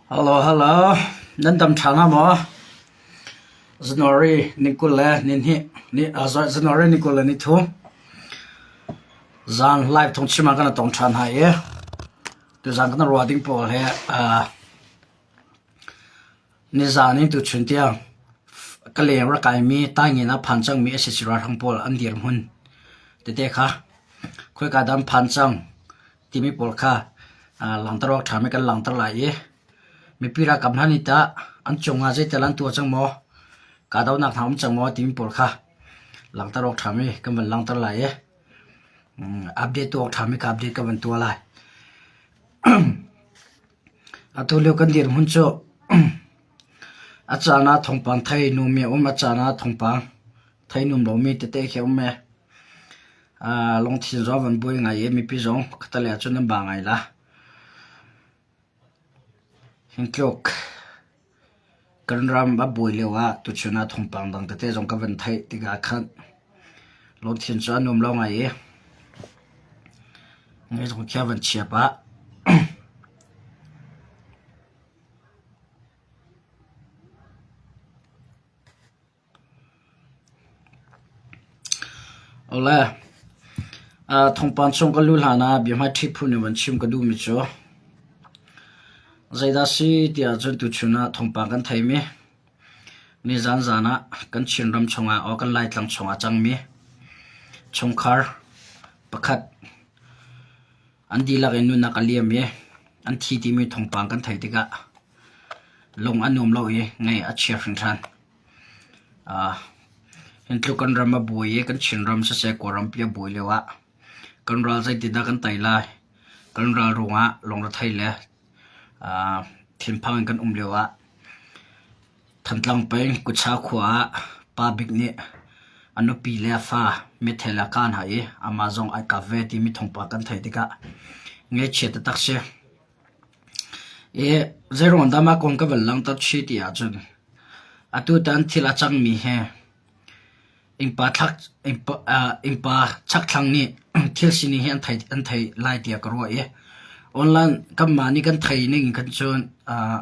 Hello, hello. Nan dam ṭha hna maw? January ni 20 le ni hnih, ni, uh, January ni 20 le ni thum. Zan live thawngchim ah kan tong ṭhan hna i tuzan kan ruah ding pawl he uh, nizan in tuchun tiang ka leng rak kaimi taingin ah phan cangmi SAC ralhrang pawl an dirhmun tete kha khoika dah an phan cang timi pawl kha langhter awk ṭhami kan langhter lai i mipi ralkap hna nih tah an cungah zeital an tuah cang maw, kahdohnak hna um cang maw timi pawl kha langhter awk ṭhami kan van langhter lai i update tuah awk ṭhami kha update kan van tuah lai. Atu lio kan dirhmun cu a caan ah thawngpang thei numi a um, a caan ah thawngpang thei num lomi tete khi a um i lungthin zong a van buai ngai i mipi zong khatalei ahcun an ba ngai la. Hintluk kan ram a buai lio ah tuchun ah thawngpang dang tete zong ka van theih tikah khan lungthin cu a nuam lo ngai i ngai zong khi a van chia pah. Awle, thawngpang chung ka luh hlan ah biahmaiṭhi phun in van chim ka duhmi cu zeidah si tiah cun tuchun ah thawngpang kan theimi nizan zan ah kan Chinram chungah or kan Laitlang chungah a cangmi chungkhar pakhat an dihlak in nunnak a liam i an thi timi thawngpang kan theih tikah lung a nuam lo i ngaih a chia hringhran. Hin tluk kan ram a buai i kan Chinram siseh Kawlrampi a buai lioah kan ral zeitindah kan tei lai, kan ral ruangah lungrethei le thinphang in kan um lioah Thantlang peng Kucha khua ah pa bik nih a nupi le a fa mithel a kah hna i amah zong ai kap ve timi thawngpang kan theih tikah ngaihchia taktak si. I zeiruang dah mah kong ka van langhter chih ti ahcun atutan thil a cangmi hi innpa thlak innpa, uh, innpa chakthlang nih thil sining hi an thei an thei lai tiah ka ruah i online kanmah nih kan thei ning khan cun uh,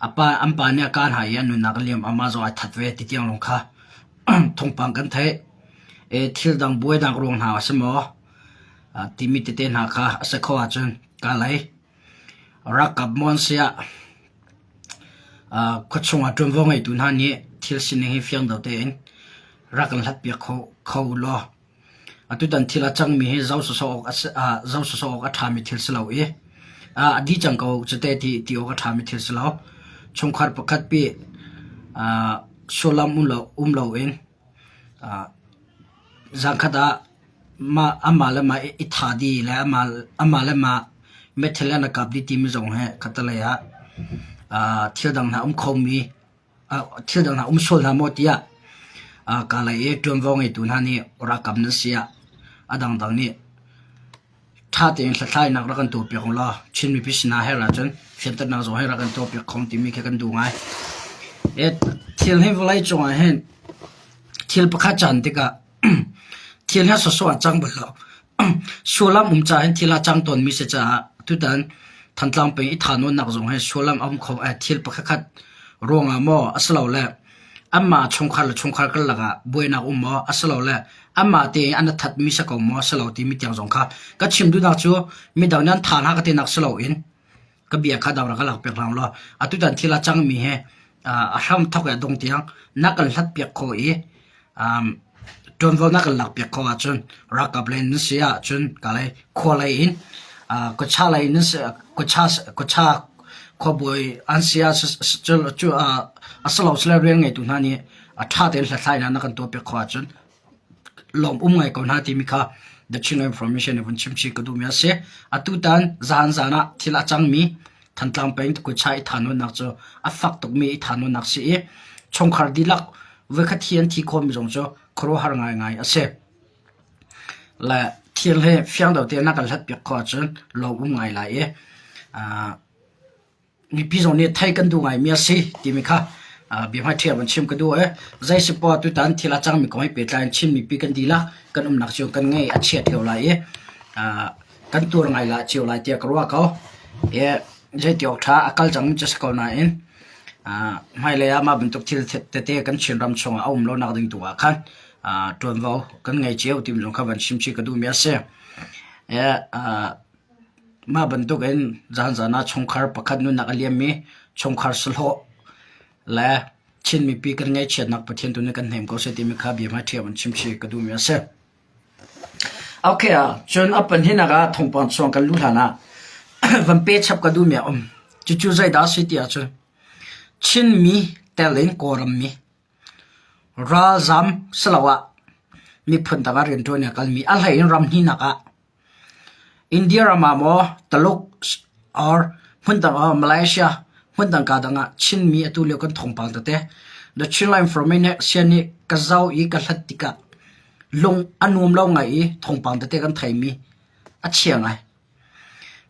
A pa an pa nih a kah hna i an nunnak a liam. Amah zong ai that ve ti tiang lawng kha thawngpang kan theih. E, thil dang buainak ruang hna a si maw? Timi tete hna kha a si kho ahcun ka lei. Ralkap maw an si ah khuachung ah ṭuanvo ngeitu hna nih thil sining hi fiang deuh tein rak kan hlatpiak kho, kho u law Atutan thil a cangmi hi zoh sawsawh awk a si, ah, zoh sawsawh awk a ṭhami thil si lo i ah, a dih cang ko cute ti, ti awk a ṭhami thil si lo. Chungkhar pakhat pi ah, sullam um lo, um loin ah, zankhat ah mah, amah le mah i tha dih le amah, amah le mah methil an i kap dih timi zong hi khattelei ah ah, thil dang hna um khomi thil dang hna um sual hna maw tiah kaa lei i ṭuanvo ngeitu hna nih ralkap nan si ah a dangdang nih ṭha tein hlathlainak rak kan tuahpiak u law Chin mipi sinah herh ahcun fianternak zong hi rak kan tuahpiak kho timi khi kan duh ngai. Thil hi vawlei cungah hin thil pakhat caan tikah Thil hi a sawsawh ah cang bal lo. Sullam um caah hin thil a cang tawnmi si caah tutan Thantlang peng i thahnawnnak zong hi sullam a um kho ai. Thil pakhatkhat ruangah maw asilole anmah chungkhar le chungkhar karlak ah buainak um maw asilole anmah tein an i thatmi si ko maw si lo timi tiang zong kha ka chim duhnak cu midang nih an thah hna ka tinak si loin ka bia kha dang rak ka lakpiak hlah law atutan thil a cangmi hi a hram thawk i a dong tiang na kan hlatpiak khawh i ṭuanvo na kan lakpiak khawh ahcun ralkap lei nan si ahcun ka lei khua lei in khuacha lei nan si khuacha khuacha khuabawi an si ah cu a si lo sile rian ngeitu hna nih a ṭha tein hlathlainak na kan tuahpiak khawh ahcun lawm um ngai ko hna timi kha The Chin Information in vun chimchih ka duhmi a si. Atutan zahan zan ah thil a cangmi Thantlang peng Kucha i thanunnak cu a fak tukmi i thanunnak si i chungkhar dihlak voikhat hi an thi khawhmi zong cu khuaruahhar ngaingai a si. Le thil hi fiang deuh tein a kan hlatpiak khawh ahcun lawm um ngai lai i mipi zong nih theih kan duh ngaimi a si timi kha biahmaiṭhi ah van chim ka duh i zei si poah tutan thil a cangmi kong he pehtlai in Chin mipi kan dihlak kan umnak cio kan ngei a chia ṭheo lai i kan tuar ngai la cio lai tiah ka ruah ko. Zeiti awk ṭha a kal cangmi cu a si ko nain hmailei ah mah bantuk thil tete kan Chinram chungah a um lonak ding tu ah khan ṭuanvo kan ngei cio timi zong kha van chim chih ka duhmi a si. Mah bantuk in zaanzaan ah chungkhar pakhat nunnak a liammi chungkhar sahlawh le Chin mipi kan ngaihchiatnak Pathian tu nih kan hnem ko seh timi kha bia hmai ṭhiam in chim chih ka duhmi a si. Okay ah cun a pahnihnak ah thawngpang chuang kan luh hlan ah van pe chap ka duhmi a um. Cucu zeidah a si ti ahcun Chinmi tel in Kawlrammi ralzam siloah miphun dang ah rianṭuan i a kalmi a hlei in ram hnihnak ah India ram ah maw Taluk or hmundang ah Malaysia hmundang kaa dang ah Chinmi atu lio kan thawngpang tete The Chinland Information nih ka zoh i ka hlat tikah lung a nuam lo ngai i thawngpang tete kan theimi a chia ngai.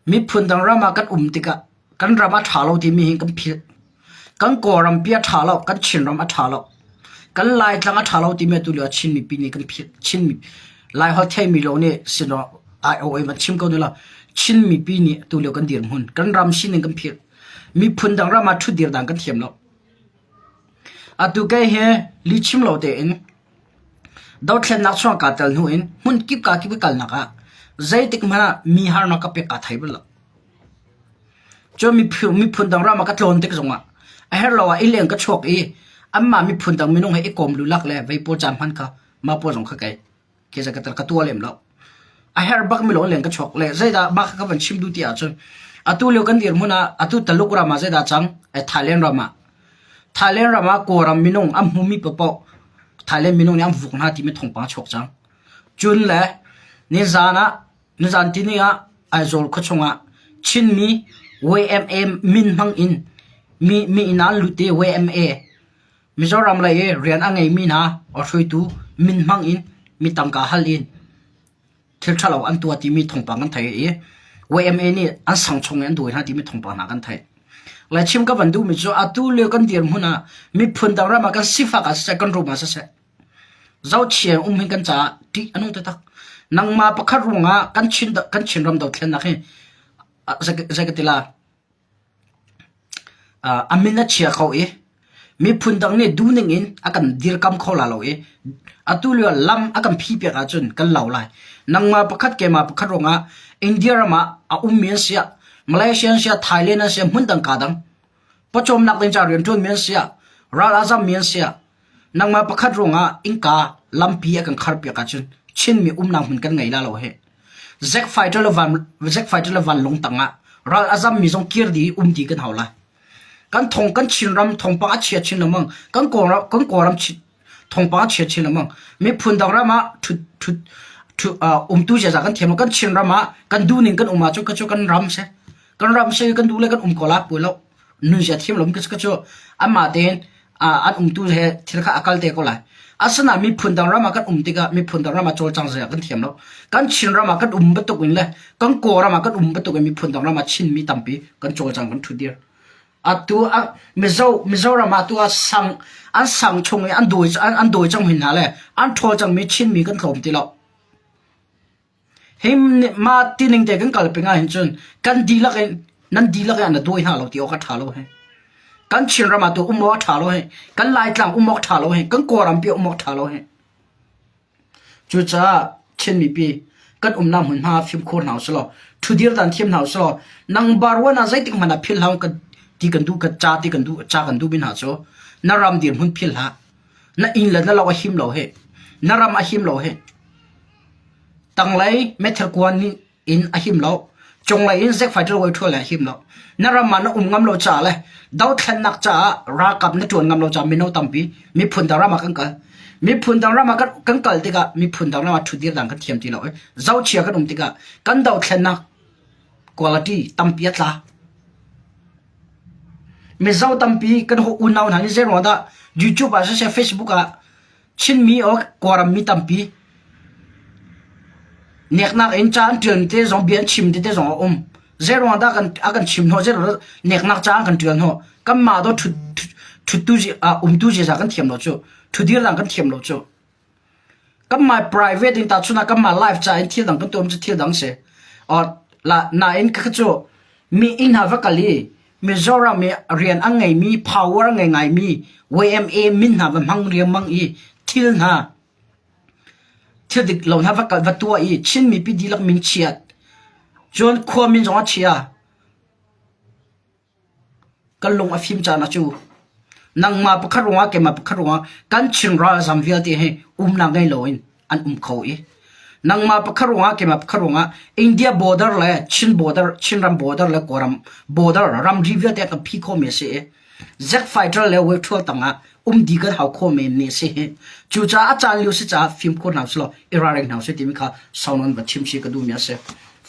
Miphun dang ram ah kan um tikah kan ram a ṭha lo timi hi kan philh. Kan Kawlrampi a ṭha lo, kan Chinram a ṭha lo. Kan Laitlang a ṭha lo timi atu lio Chin mipi nih kan philh. Chin Laiholh theimi lawng nih sinaw ai van chim ko ne law Chin mipi nih atu lio kan dirhmun, kan ram sining kan philh. Miphun dang ram ah ṭhutdir dan kan thiam lo. Atu kei hi lihchim lo tein dothlennak chuah kaa tel hnu in hmun kip kaa kip ka kalnak ah zeitik hmanh ah mi harnak ka pek kaa thei bal lo. Cun miphun dang ram ah ka tlawn tik zongah a herh lo ah i leng ka chuak i anmah miphun dang minung he i kawm lulak le vei pawl caan hman kha mah pawl zong kha kei ke ka ka tuah lem lo. A herh bak mi lawng leng ka chuak le zeidah mah kha ka van chim duh ti ahcun atu lio kan dirhmun ah atu Taluk ram ah zeidah cang Thailand ram ah Thailand ram ah Kawlram minung an hmumi paohpaoh Thailand minung nih an vuk hna timi thawngpang a chuak cang. Cun le nizan ah nizan tini ah Aizawl khuachung ah Chinmi YMA min hmang in mi mi inn ah an lut i YMA Mizoram lei i rian a ngeimi hna hruaitu min hmang in mi tangka hal in thil ṭhalo an tuah timi thawngpang kan theih i YMA nih an sang chung in an dawi hna timi thawngpang hna kan theih. Le chim ka van duhmi cu atu lio kan dirhmun ah miphun dang ram ah kan sifak ah siseh kan rum ah siseh zohchia um hin kan caah ṭih a nung taktak. Nangmah pakhat ruangah kan Chin kan Chinram dothlennak hi zei ka ti la A min a chia kho i miphun dang nih duhning in a kan dirkam kho la lo i atu lio lam a kan phihpiak ahcun kan lo lai. Nangmah pakhat keimah pakhat ruangah India ram ah a ummi an si ah, Malaysia an si ah, Thailand an si ah, hmun dang kaa dang pawcawmnak ding ca rianṭuanmi an si ah, ral a zammi an si ah, nangmah pakhat ruangah innka lampi a kan kharpiak ahcun Chinmi umnak hmun kan ngei la lo hih. Zack fighter le van Zack fighter le vanlawng tangah ral a zammi zong kir dih i um dih kan hau lai. Kan thong kan Chinram thawngpang a chia chin lengmang. Kan Kawlram kan Kawlram thawngpang a chia chin lengmang. Miphun dang ram ah thut thut thu uh, umtu ziaza kan thiam lo. Kan Chinram ah kan duhning kan um ahcun ka cu kan ram si. Kan ram si kan duh le kan um ko la pui lo. Nunzia thiam lo ka cu amah tein an umtu he thil kha a kal te ko lai. Asinain miphun dang ram ah kan um tikah miphun dang ram ah cawlcang zia kan thiam lo. Kan Chin ram ah kan um bantuk in le kan Kawlram ah kan um bantuk in miphun dang ram ah Chinmi tampi kan cawlcang kan ṭhu dir. Atu ah Mizo Mizoram ah tu ah sang an sang chung i an dawi an dawi cang hin hna le an ṭhawl cangmi Chinmi kan tlawm ti lo. Hi mah tining te kan kal peng ahhin cun kan dihlak in nan dihlak in an dawi hna lo ti awk a ṭha lo hi. Kan Chinram ah tu um awk a ṭha lo hi. Kan Laitlang um awk ṭha lo hi. Kan Kawlram pi um awk ṭha lo hi. Cucaah Chin mipi kan umnak hmunhma fimkhur hna usih law ṭhudir dan thiam hna usih law nang barwan ah zeitik hmanh ah philh hlah kan ti kan duh ca ti kan duh ca kan duh mi hna cu na ram dirhmun philh hlah. Na inn le na lo a him lo hi. Na ram a him lo hi. Tanglei meithal kuan in a him lo. Cunglei in zack fighter way ṭhual le a him lo. Na ram ah na um ngam lo caah le dothlennak caah ralkap na ṭuan ngam lo caah mino tampi miphun dang ram ah kan kal. Miphun dang ram ah kan kal tikah miphun dang ram ah ṭhutdir dan kan thiam ti lo i zohchia kan um tikah kan dothlennak quality tampi a tla. Mizo tampi kan unau hna nih zeiruang dah YouTube ah siseh Facebook ah Chinmi or Kawlram mi tampi neknak in ca an ṭial te zong bia an chim tete zong a um. Zeiruang dah kan a kan chim hnawh zeiruang neknak ca an kan ṭial hnawh kanmah do ṭhut ṭhuttu umtu ziaza kan thiam lo cu ṭhudir dang kan thiam lo cu kanmah private in tahchun ah kanmah life ca in thil dang kan tuam cu thil dang si or la nain ka cu. Mi inn hna va kal i Mizoram i rian a ngeimi power ngei ngaimi YMA min hna va hmang riangmang i thil hna thil dik lo hna va kal va tuah i Chin mipi dihlak min chiat cun khua min zong a chia. Kan lung a fim caan ah cu nangmah pakhat ruangah keimah pakhat ruangah kan Chin ralzam vialte hi umnak ngei loin an um kho i nangmah pakhat ruangah keimah pakhat ruangah India border le Chin border Chinram border le Kawlram border ramri vialte a kan phi khomi a si i Zack fighter le wave ṭhual tangah um dih kan hau kho men ni a si. Cucaah a caan lio si caah fimkhur hna usih law i ralring hna usih timi kha sau nawn va chim si ka duhmi a si.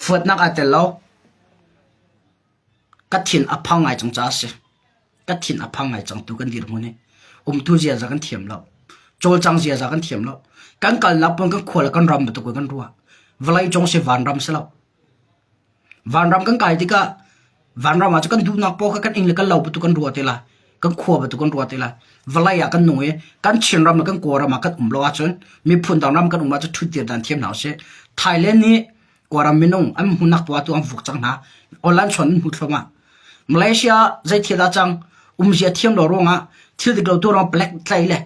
Fuatnak aa tel lo. Ka thin a phang ngai cang caah a si. Ka thin a phang ngai cang tu kan dirhmun hi. Umtu ziaza kan thiam lo. Cawlcang ziaza kan thiam lo. Kan kalnak pon kan khua le kan ram bantuk in kan ruah. Vawlei cung si vanram si lo. Vanram kan kai tikah vanram ah cu kan duhnak paoh kha kan inn le kan lo bantuk kan ruah te lai. Kan khua bantuk kan ruah te lai. Vawlei ah kan nung i kan Chinram le kan Kawlram ah kan um lo ahcun miphun dang ram kan um ahcun ṭhutdir dan thiam hna usih. Thailand nih Kawlram minung an hmuhnak tuah tu an vuk cang hna. Online chawn an hmu thluahmah. Malaysia zei thil dah cang umzia thiam lo ruangah thil dik lo tu ruang palek tlai le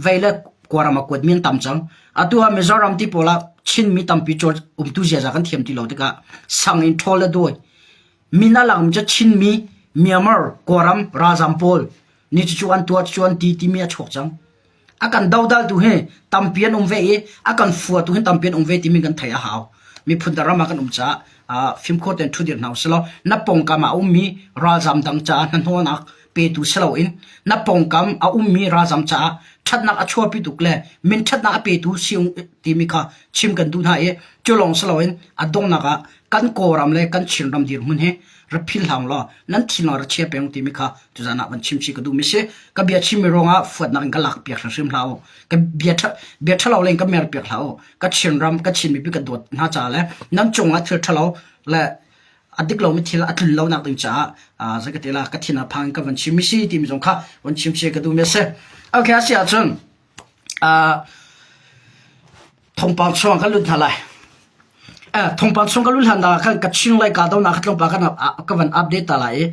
vei le Kawlram ah kuat mi an tam cang. Atu ah Mizoram ti pawl ah Chinmi tampi cawl umtu ziaza kan thiam ti lo tikah sang in ṭhawl le dawi min a langmi cu Chinmi Myanmar Kawlram ralzam pawl nih cucu an tuah cucu an ti timi a chuak cang. A kan dodaltu hi tampi an um ve i a kan fuatu hi tampi an um ve timi kan theih a hau. Miphun dang ram ah kan um caah fimkhur tein ṭhudir hna usih law na pawngkam ah a ummi ralzam dang caah hnahnawhnak petu si loin na pawngkam a ummi ralzam caah ṭhatnak a chuahpi tuk le min ṭhatnak a petu si timi kha chim kan duh hna i cu lawng si loin a donghnak ah kan Kawlram le kan Chinram dirhmun hi ra phil hlah law nan thinlung ra chia peng timi kha tuzan ah van chim chih ka duhmi si. Ka bia chimmi ruangah fuatnak in ka lak piak hrimhrim hlah u. Ka bia ṭha bia ṭhalo le in ka mer piak hlah u. Ka Chinram ka Chin mipi ka dawt hna caah le nan cungah thil ṭhalo le a dik lomi thil a tlun lonak ding caah zei ka ti la ka thin a phang in ka van chimmi si timi zong kha van chim chih ka duhmi a si. Okay, a si ahcun Thawngpang chung kan lut hna lai. Thawngpang chung ka lut hlan ah khan Kachin lei kahdohnak kha tlawmpal kan ka van update ta lai i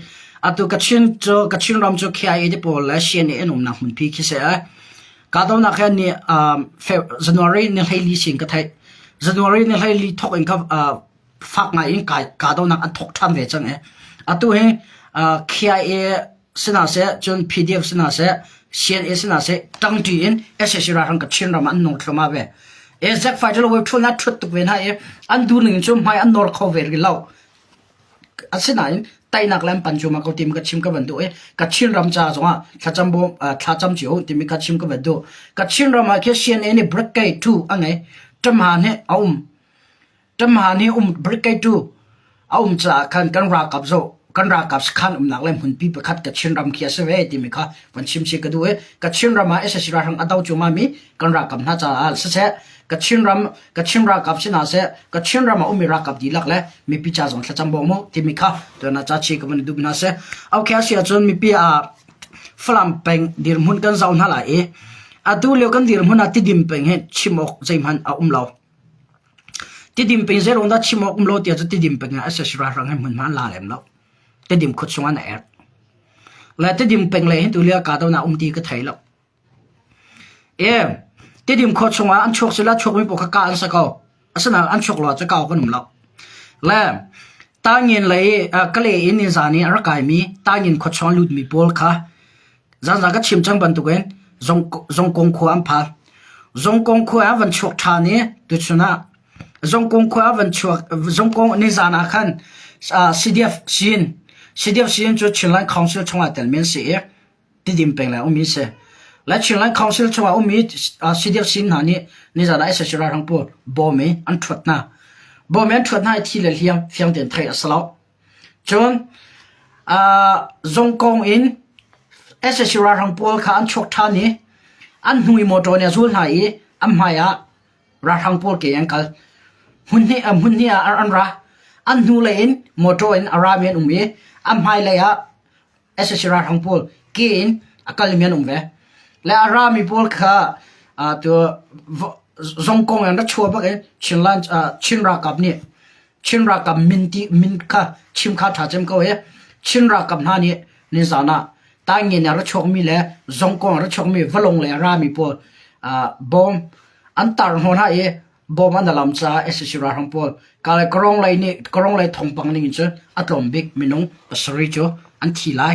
atu Kachin cu Kachin ram cu KIA te pawl le CNA an umnak hmunpi khi si ai. Kahdohnak hi ni January ni 14 sin ka theih. January ni 14 thawk in ka fak ngai in kahdohnak an thawk ṭhan ve cang i atu hi KIA sinah seh cun PDF sinah seh CNA sinah seh ṭangṭi in sac ralhrang Kachin ram ah an nung thluahmah ve. AZ fighter wave ṭhul na ṭhut tuk ve hna i an duhning cu hmai an nawr kho ve rih lo. Asinain teinak le an pan cuahmah ko timi ka chim ka van duh i Kachin ram ca zongah thlacam bawm thlacam cio timi ka chim ka van duh. Kachin ram ah khi CNA nih brigade 2 a ngei. Ṭamhan hi a um. Ṭamhan hi um brigade 2 a um caah khan kan ralkap zoh kan ralkap sakhan umnak le hmunpi pakhat Kachin ram khi a si ve timi kha van chim si ka duh i Kachin ram ah sac ralhrang a do cuahmah mi kan ralkap hna caah siseh Kachin ram Kachin ralkap si hna seh Kachin ram ah ummi ralkap dihlak le mipi ca zong thlacam bawm u timi kha tuan ah ca chi ka van duh hna seh. Okay a si ahcun mipi ah Falam peng dirhmun kan zoh hna lai i atu lio kan dirhmun ah Tidim peng hi chim awk zeihmanh a um lo. Tidim peng zeiruang dah chim awk um lo tiah cu Tidim peng ah sac ralhrang hi hmunhma an la lem lo. Tidim khua chung an erh. Le Tidim peng lei hi tulio kahdohnak um ti ka thei lo. E, Tidim khua chung ah an chuak sila chuakmi paoh kha kah an si ko. Asinain an chuak lo ahcun kah awk an um lo. Le Tangin lei Kale in nizan i a rak kaimi Tangin khua chung a lutmi pawl kha Zanzan ka chim cang bantukin Zongkong khua an phan. Zongkong khua ah van chuak ṭhan i tuchun ah Zongkong khua ah van chuak Zongkong nizan ah khan CDF sin CDF sin cu Chinland Council chungah telmi an si i Tidim peng le ummi si. Le Chinland Council chungah ummi CDF sin hna nih nizan ah sac ralhrang pawl bawm i an ṭhuat hna. Bawm i an ṭhuat hna i thi le hliam fiang tein theih a si lo. Cun zongkong in sac ralhrang pawl kha an chuak ṭhan i an hnu i mawṭaw nih a zul hna i an hmai ah ralhrang pawl ke an kal. Hmunhnih hmunhnih ah an ra. An hnulei in mawṭaw in a rami an um i an hmailei ah sac ralhrang pawl ke in a kalmi an um ve. Le a rami pawl kha tu zongkong in ra chuah bak in Chinland Chin ralkap nih. Chin ralkap min ti min kha chim kha ṭha cem ko hi. Chin ralkap hna nih nizan ah Taingen ah ra chuakmi le Zongkong ah ra chuakmi valong le a rami pawl bawm an tar hnawh hna i bawm an alam caah sac ralhrang pawl kale Karong lei nih Karong lei thawngpang ning in cun a tlawm bik minung pasarih cu an thi lai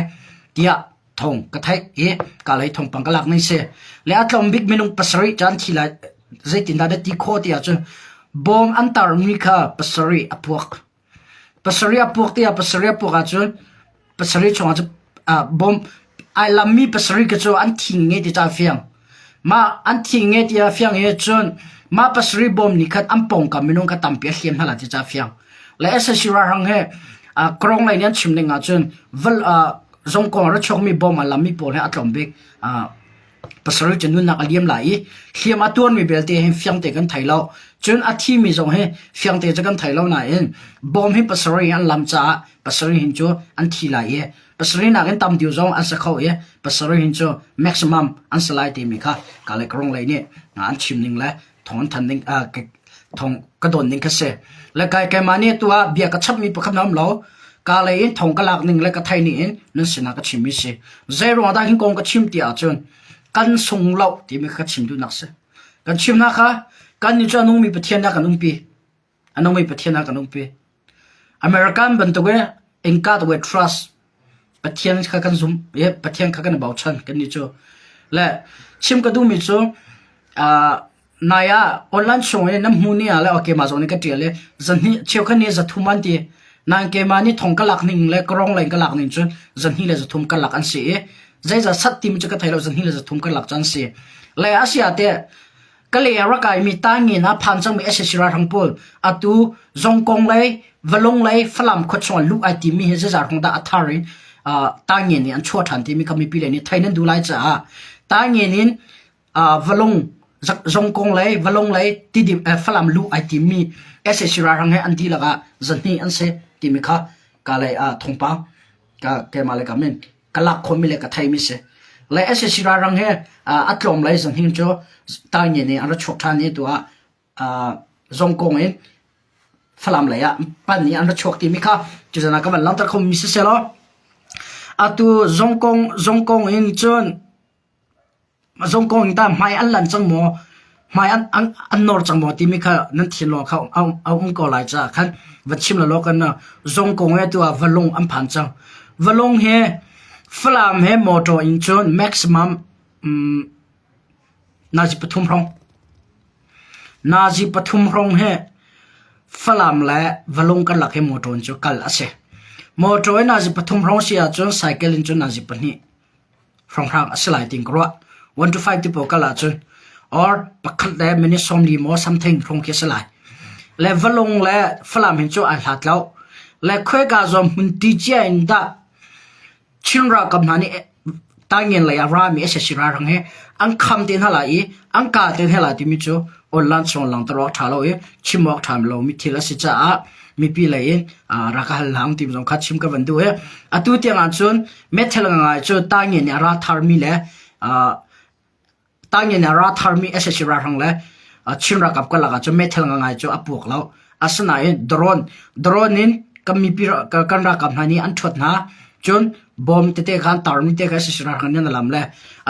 tiah thawng ka theih i kalei thawngpang ka lak ning si. Le a tlawm bik minung pasarih cu an thi lai zeitindah na ti khawh ti ahcun bawm an tarmi kha pasarih a puak. Pasarih a puak tiah pasarih a puak ahcun pasarih chungah cun bawm ai lammi pasarih kha cu an thi nge ti ca fiang. Mah an thi nge ti a fiang i cun mah pasarih bawm nih khan an pawngkam minung kha tampi a hliam hna lai ti ca fiang. Le sac ralhrang he Karong lei nih an chim ning ahcun zongkong a ra chuakmi bawm a lammi pawl he a tlawm bik. Pasarih cu nunnak a liam lai i hliam a tuarmi belte hi fiangte kan thei lo. Cun a thimi zong hi fiangte cu kan thei lo nain bawm hi pasarih an lam caah pasarih hin cu an thi lai i pasarih nakin tam deuh zong an si kho i pasarih hin cu maximum an si lai timi kha Kalay Karong lei nih an chim ning le thong an than ning thong ka don ning kha si. Le kai keimah nih tu ah bia ka chapmi pakhat na um lo. Ka lei in thong ka lak ning le ka thei ning in nan sinah ka chimmi si. Zei ruang dah hin kong ka chim ti ahcun kan sung lo timi ka chim duhnak si. Kan chimnak kha kan nih cu a nungmi Pathian ah kan umpi. A nungmi Pathian ah kan umpi. American bantuk i in God we trust Pathian kha kan zum i Pathian kha kan i bochan kan nih cu. Le chim ka duhmi cu uh, nai ah online chung i nan hmu ni ah le keimah zong nih ka ṭial i zahnih cheukhat nih zathum an ti. Nain keimah nih thong ka lak ning le ka rong lei ka lak ning cun zahnih le zathum ka lak an si i zeizah sat timi cu ka thei lo zahnih le zathum ka lak cu an si. Le a si ah teh Kalay ah rak kaimi Tangin ah phan cangmi sac ralhrang pawl atu Zongkong lei, Valung lei, Falam khua chungah luh ai timmi hi zeizat hrawng dah a thar in Tangin nih an chuah ṭhan timi kha mipi lei nih thei nan duh lai caah Tangin in Valung, Zongkong lei, Valung lei, Tidim, Falam luh ai timmi sac ralhrang he an dihlak ah zahnih an si timi kha Kalay ah thawngpang ka keimah le kam in ka lak khawhmi le ka theimi si. Le sac ralhrang he a tlawm lei zahning cu Tainge nih an ra chuak ṭhan i tu ah Zongkong in Falam lei ah pan i an ra chuak timi kha tuzan ah ka van langhter khomi siseh law atu Zongkong Zongkong in cun Zongkong in tah hmai an lan cang maw, hmai an, an, an nawr cang maw timi kha nan thinlung kha a, a um ko lai caah khan va chim law kan Zongkong he tu ah Valung an phan cang. Valung he Falam he motor in cun maximum um, nazi pathum hrawng. Nazi pathum hrawng he Falam le Valung karlak he motor in cu kal a si. Motor in nazi pathum hrawng si ahcun cycle in cun nazi pahnih. hrawnghrang a si lai tiin ka ruah. 1 to 5 ti pawl kal ahcun or pakhat le minute 40 maw something hrawng khi a si lai. Le Valung le Falam hin cu ai hlat lo. Le khuaika zawn hmun ti cia in dah Chin ralkap hna nih Taingen lei ah rami sac ralhrang he an kham te hna lai i an kah te hna lai timi cu online chung langhter awk ṭha lo i chim awk ṭha lomi thil a si caah mipi lei in rak ka hal hna timi zong kha chim ka van duh i atu tiang ahcun Meithal ngai cu Taingen nih a ra tharmi le Taingen nih a ra tharmi sac ralhrang le Chin ralkap karlak ah cun meithal ngai cu a puak lo. Asinain drone drone in kan mipi kan ralkap hna nih an ṭhuat hna. Cun bom tete kha an tarmi te kha sac ralhrang nih an lam le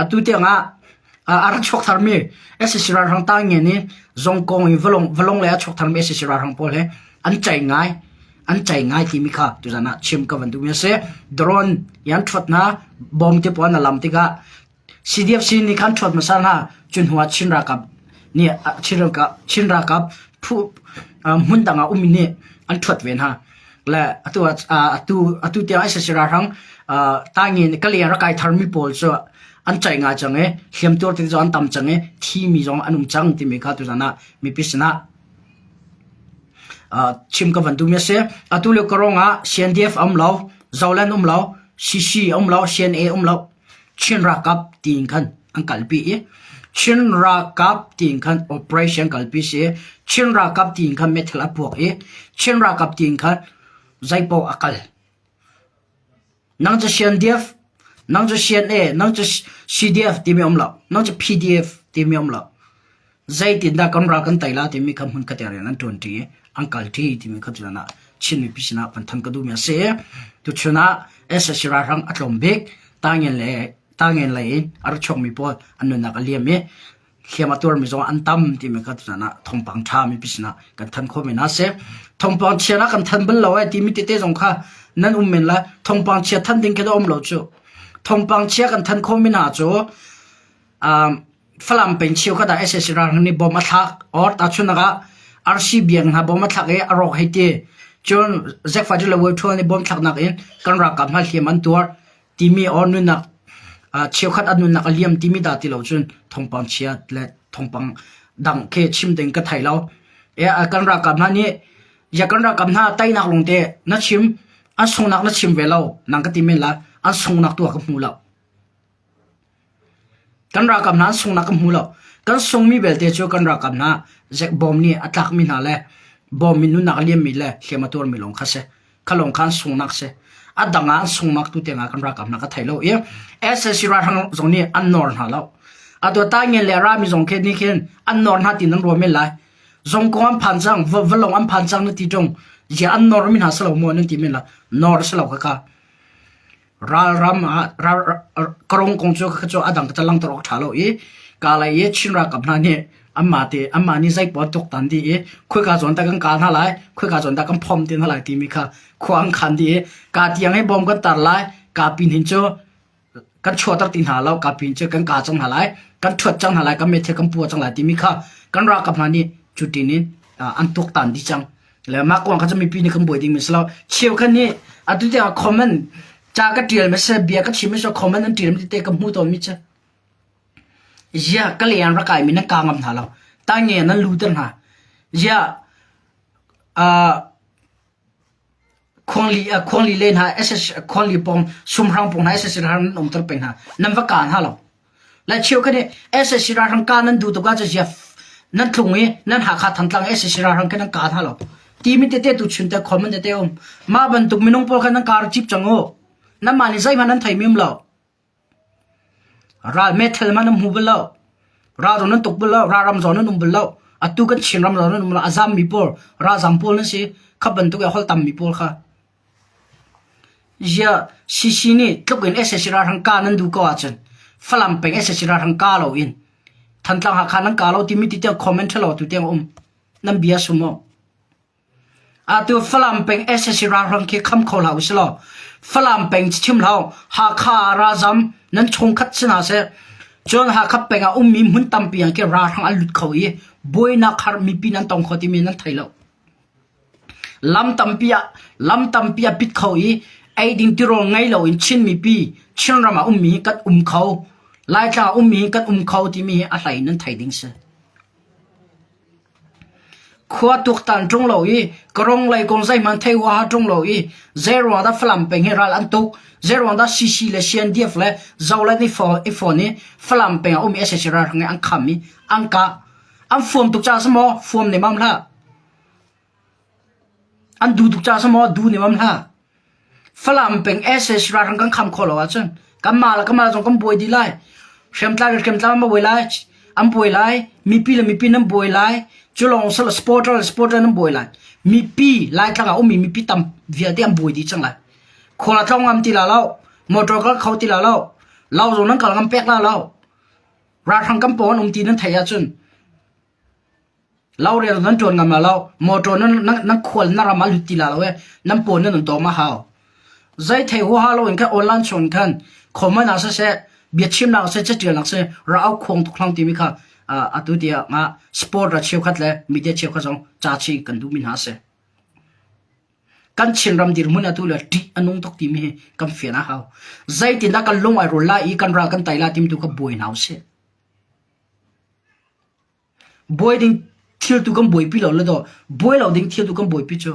atu tiang ah a ra chuak tharmi sac ralhrang Taingen i Zongkong i Valong lei a chuak tharmi sac ralhrang pawl he an cei ngai. An cei ngai timi kha tuzan ah chim ka van duhmi a si. Drone i an ṭhuat hna, bom te pawl an lam tikah CDFC nih khan ṭhuat hmasa hna. Cu hnu ah Chin ralkap nih Chin ralkap Chin ralkap phu hmun dang ah ummi nih an ṭhuat ve hna. Le atu atu atu tiang sac ralhrang Taingen Kalay rak kai tharmi pawl cu an cei ngai cang i hliamtuar te zong an tam cang i thimi zong an um cang timi kha tuzan ah mipi sinah Chim ka van duhmi a si. Atu lio ka ruangah CNDF a um lo, Zoland um lo, CC a um lo, CNA um lo. Chin ralkap tiin khan an kalpi i Chin ralkap tiin khan operation kalpi si i Chin ralkap tiin khan meithal a puak i Chin ralkap tiin khan zeipaoh a kal. Nang cu CNDF, nang cu CNA, nang cu CDF timi um lo, nang cu PDF timi um lo. Zeitindah kan ral kan tei la timi kha hmun khat rian an ṭuanṭi i an kalṭi timi kha tutan ah Chin mipi sinah van than ka duhmi a si. Tuchun ah sac ralhrang a tlawm bik Tangen le Tangen lei in a ra chuakmi pawl an nunnak a liam i hliam a tuarmi zong an tam timi kha tutan ah thawngpang ṭha mipi sinah kan thanh khawhmi hna a si. Thawngpang chia ah kan than bal lo ai timi tete zong kha nan um men lai. Thawngpang chia than ding khi dah um lo cu. Thawngpang chia kan than khawhmi hna cu um, Falam peng cheukhat ah sac ralhrang nih bom a thlak or tahchunhnak ah RC biang hna bom a thlak i a rawk hei ti. Cun Zekfa le Wuṭhual nih bom thlaknak in kan ralkap hna hliam an tuar timi or nunnak cheukhat an nunnak a liam timi dah ti lo cun thawngpang chia le thawngpang dang khi chim ding ka thei lo. Kan ralkap hna nih ya kan ralkap hna teinak lungte na chim an sungnak na chim ve lo nang ka ti men lai an sungnak tu ah ka hmu lo. Kan ralkap hna an sunghnak kan hmu lo. Kan sungmi belte cu kan ralkap hna bawm nih a tlakmi hna le bawm in nunnak a liammi le hliam a tuarmi lawng kha si. Kha lawng kha an sunghnak si. A dang ah an sunghnak tu tiangah kan ralkap hna ka thei lo i sac ralhrang zong nih an nawr hna lo. Atu taingen le rami zong khi nih khin an nawr hna ti nan ruah men lai. Zongkong an phan cang, valong an phan cang na ti ṭung. Zia an nawr mi hna si lo maw nan ti men la. Nawr si lo kha Ralram ah karong kong cu cu a dang ka langhter awk ṭha lo i Kalay i Chin ralkap hna nih anmah te anmah nih zeipaoh an tuaktan dih i khoika zawn dah kan kah hna lai, khoika zawn dah kan phomh te hna lai timi kha khua an khan dih i ka tiang hi bom kan tar lai, ka pin hin cu kan chuahter ti hna lo, ka pin cu kan kah cang hna lai, kan ṭhuat cang hna lai, kan meithal kan pua cang lai timi kha kan ralkap hna nih cutin in an tuaktan dih cang. Le mah kong kha cu mipi nih kan buai dingmi si lo. Cheukhat nih atu tiang comment ca ka ṭial mi seh bia ka chim mi seh comment an ṭial mi tete ka hmu tawnmi cu ziah ka leng rak kai mi nan ka ngam hna lo. Tange nan luter hna. Ziah uh, khuangli uh, khuangli le hna SS khuangli pong sumhrang pong hna SS nan umter peng hna. Nan va ka hna lo. Lai cheukhat nih sac ralhrang kah nan duh tuk ahcun zia nan tlung i nan Hakha Thantlang sac ralhrang khi nan kah hna lo. Timi tete tu chun te comment tete um. Mah bantuk minung pawl kha nan kar cip cang u. Nanmah nih zeihmanh nan thei mi um lo. Ral meithal hmanh nan hmu bal lo. Ral zong nan tuk bal lo. Ralram zong nan um bal lo. Atu kan Chinram zong nan um lo. A zam mi pawl, ralzam pawl nan si. Kha bantuk i a holh tam mi pawl kha. Ziah CC nih tluk in sac ralhrang kah nan duh ko ahcun Falam peng sac ralhrang kah loin Thantlang Hakha nan kah lo timi ti tiang comment ṭhalo tu tiang a um. Nan bia sum maw? Atu Falam peng sac ralhrang khi kham kho hlah usih law Falam peng chim hlah Hakha ah ralzam nan chungkhat si hna seh cun Hakha peng ah ummi hmun tampi ah khi ralhrang an lut kho i buainak har mipi nan tong kho timi nan thei lo. Lam tampi ah lam tampi a pit kho i eiding tirawl ngei loin Chin mipi Chinram ah ummi hi kan um kho. Laitlang ah ummi hi kan um kho timi hi a hlei in nan thei ding si. Khua tuaktan ṭung lo i karong lei kong zeihmanh thei huaha ṭung lo i zeiruang dah Falam peng hi ral an tuk, zeiruang dah CC le CNDF le Zoland i fawn i Falam peng ah ummi sac ralhrang hi an kham i an kah. An fuam tuk caah si maw? Fuam nemam hlah. An duh tuk caah si maw duh nemam hlah. Falam peng sac ralhrang kan kham khawh lo ahcun kanmah le kanmah zong kan buai dih lai. Hriamtlai le hriamtlai an buai lai. An buai lai. Mipi le mipi nan buai lai. Cu lawng si lo supporter le supporter nan buai lai. Mipi Laitlang ah ummi mipi tam vialte an buai dih cang lai. Khual a tlawng ngam ti la lo. Motor kal kho ti la lo. Lo zong nan kal ngam pek la lo. Ralhrang kan paw an um ti nan theih ahcun Lo rian nan ṭuan ngam la lo. Motor nan nan khual na ram ah lut ti la lo e. Nan pawn nan dawm a hau. Zei thei huaha lo in khan online chung khan comment ah siseh biachimnak siseh catialnak siseh ra au khuang tuk hlang timi kha atu tiah nga sport ra cheukhat le media cheukhat zong ca chi kan duhmi hna a si. Kan Chinram dirhmun atu le ṭih a nung tuk timi hi kan fian a hau. Zeitindah kan lung ai rul lai i kan ral kan tai lai timi tu kha buai hna usih. Buai ding thil tu kan buaipi lo le daw buai lo ding thil tu kan buaipi cu.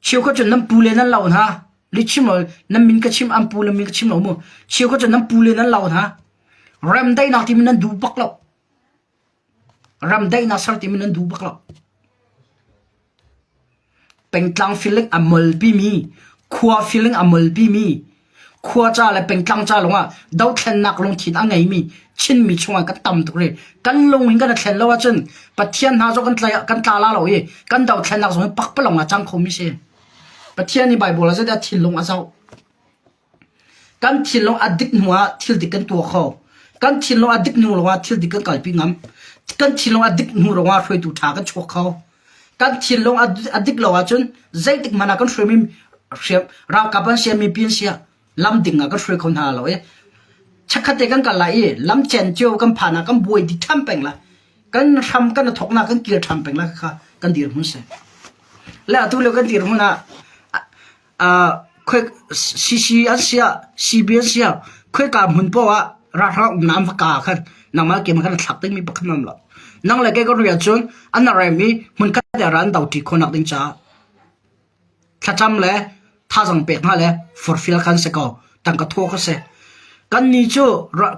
Cheukhat cun nan pu le nan lo hna. Li chim lo nan min ka chim an pu le min ka chim lo mu. Cheukhat cun nan pu le nan lo hna. Remdaihnak timi nan duh bak lo. Ramdaihnak ser timi nan duh bak lo. Pengtlang feeling a molpimi, khua feeling a molpimi, Khua ca le pengtlang ca lawngah dothlennak lungthin a ngeimi Chinmi chungah kan tam tuk rih. Kan lung hin kan i thlen lo ahcun Pathian hna zong kan tla kan tla la lo i kan dothlennak zong hi pakpalawng ah cang khomi si. Pathian nih Baibal ah zeidah thinlung a zoh. Kan thinlung a dik hnu ah thil dik kan tuah kho. Kan thinlung a dik hnu lawngah thil dik kan kalpi ngam. Kan thinlung a dik hnu lawngah hruaitu ṭha kan chuak kho. Kan thinlung a dik lo ahcun zeitik hmanh ah kan hruaimi ralkap an sia mipi an sia lam ding ah kan hruai kho hna lo i chikkhat te kan kal lai i lam cen cio kan phan ah kan buai dih ṭhan peng lai. Kan hram kan i thawknak kan kir ṭhan peng lai kha kan dirhmun si. Le atu lio kan dirhmun ah CC an siah CB an siah khoika hmun paoh ah ralhrang umnak an va ka ah khan nangmah le keimah kan i thlak dingmi pakhat an um lo. Nang le kei kan rian cun an rem i hmunkhat te ah ral an doṭi khawhnak ding caah thlacam le thazaang pek hna le forhfial kha an si ko. Tangka thawh kha si. Kannih cu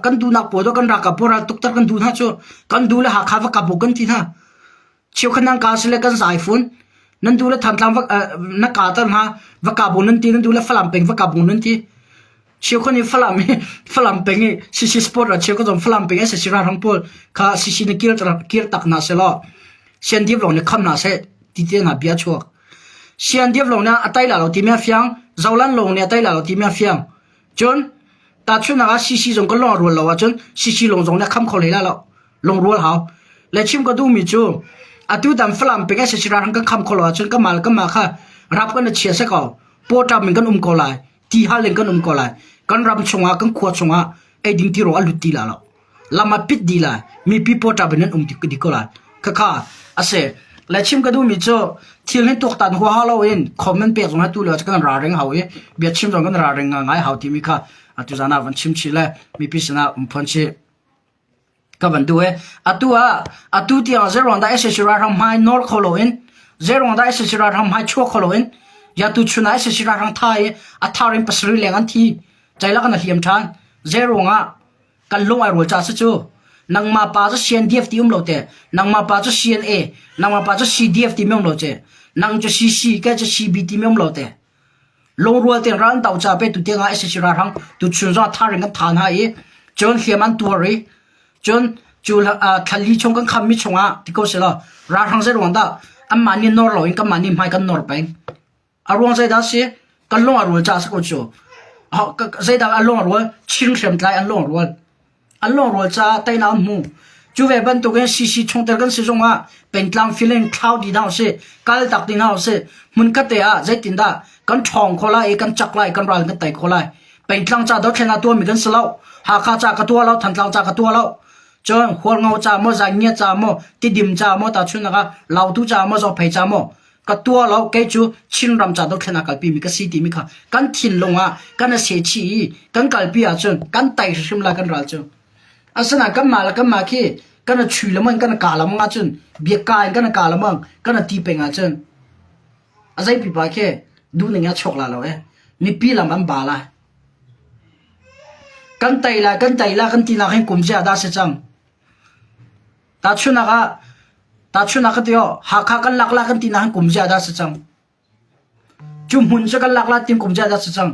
kan duhnak pawl cu kan ralkap pawl ral tukter kan duh hna cu kan duh le Hakha va kap u kan ti hna. Cheukhat nan kaa sile kan zai fun. Nan duh le Thantlang va na kaa ter hna va ka bu nan ti nan duh le Falam peng va ka bu nan ti. Cheukhat nih Falam i Falam peng i CC Sport ah cheukhat zong Falam peng SSC ralhrang pawl kha CC na kir kir tak hna selaw Siandiap lawng nih kham hna seh ti te hna bia chuak. Siandiap lawng nih a tai la lo timi a fiang, Zolan lawng nih a tai la lo timi a fiang. Cun tahchunhnak ah CC zong kan lung a rual lo ahcun CC lawng zong nih a kham kho hlei lai lo. Lungrual hau. Le chim ka duhmi cu atu tan Falam peng SSC ralhrang kan kham kho lo ahcun kanmah le kanmah kha rap kan i chia se ko. Pawṭam in kan um ko lai. Ti hal in kan um ko lai. Kan ram chungah kan khua chungah eiding tirawl a lut ti la lo. Lam a pit dih lai. Mipi pawṭam in an um dih ko lai. Khakha a si. Le chim ka duhmi cu thil hi tuaktan huaha loin comment pek zong hi tu lio kan ralring hau i bia chim zong kan ralring ngai hau timi kha atu zan ah van chim chih le mipi sinah um phuan chih. Ka van duh e. Atu ah atu tiang zeiruang dah SAC ralhrang hmai nawr kho loin zeiruang dah SAC ralhrang hmai chuak kho loin ya tu chun ah SAC ralhrang tha i a thar in pasarih leng an thi ceilak an hliam ṭhan zeiruang ah kan lung ai rual ca si cu nangmah pa cu CNDF ti um lo te nangmah pa cu CNA nangmah pa cu CDF ti mi um lo ce nang cu CC ke cu CB ti mi um lo te Lungrual tein ral an do caah pe tu tiangah sac ralhrang tuchun zongah tharing kan tha hna i cun hliam an tuar i cun cu thlali chung kan khammi chungah ti ko selaw ralhrang zeiruang dah anmah nih nawr loin kanmah nih hmai kan nawr peng. A ruang zeidah a si? Kan lung a rual caah a si ko cu. Zeidah a lung a rual? Chin hriamtlai an lung a rual. An lungrual caah teinak an hmu. Cu ve bantukin CC chungtel kan si zongah pengtlang feeling thlau dih hna usih, kal tak dih hna usih. Hmunkhat te ah zeitindah kan ṭhawng kho lai i kan cak lai, kan ral kan tei kho lai. Pengtlang ca dothlen ah tuahmi kan si lo. Hakha ca ka tuah lo, Thantlang ca ka tuah lo. Cun Hualngo ca maw, Zaingia ca maw, Tidim ca maw, tahchunhnak ah Lautu ca maw, Zophei ca maw, ka tuah lo kei cu Chinram ca dothlen ah kalpimi ka si timi kha kan thinlung ah kan a seh chih i kan kalpi ahcun kan tai hrimhrim lai kan ral cu. Asinain kanmah le kanmah khi kan a chui lemang kan a ka lemang ahcun biaka in kan a ka lemang kan a ti peng ahcun a zei pipa khi duhning a chuak la lo e mipi lam an ba lai. Kan tei lai kan tei lai kan ti nak hin kum zia dah si cang. Tahchunhnak ah tahchunhnak ka ti aw Hakha kan lak la kan ti nain kum zia dah si cang. Cu hmun cu kan lak la tim kum zia dah si cang.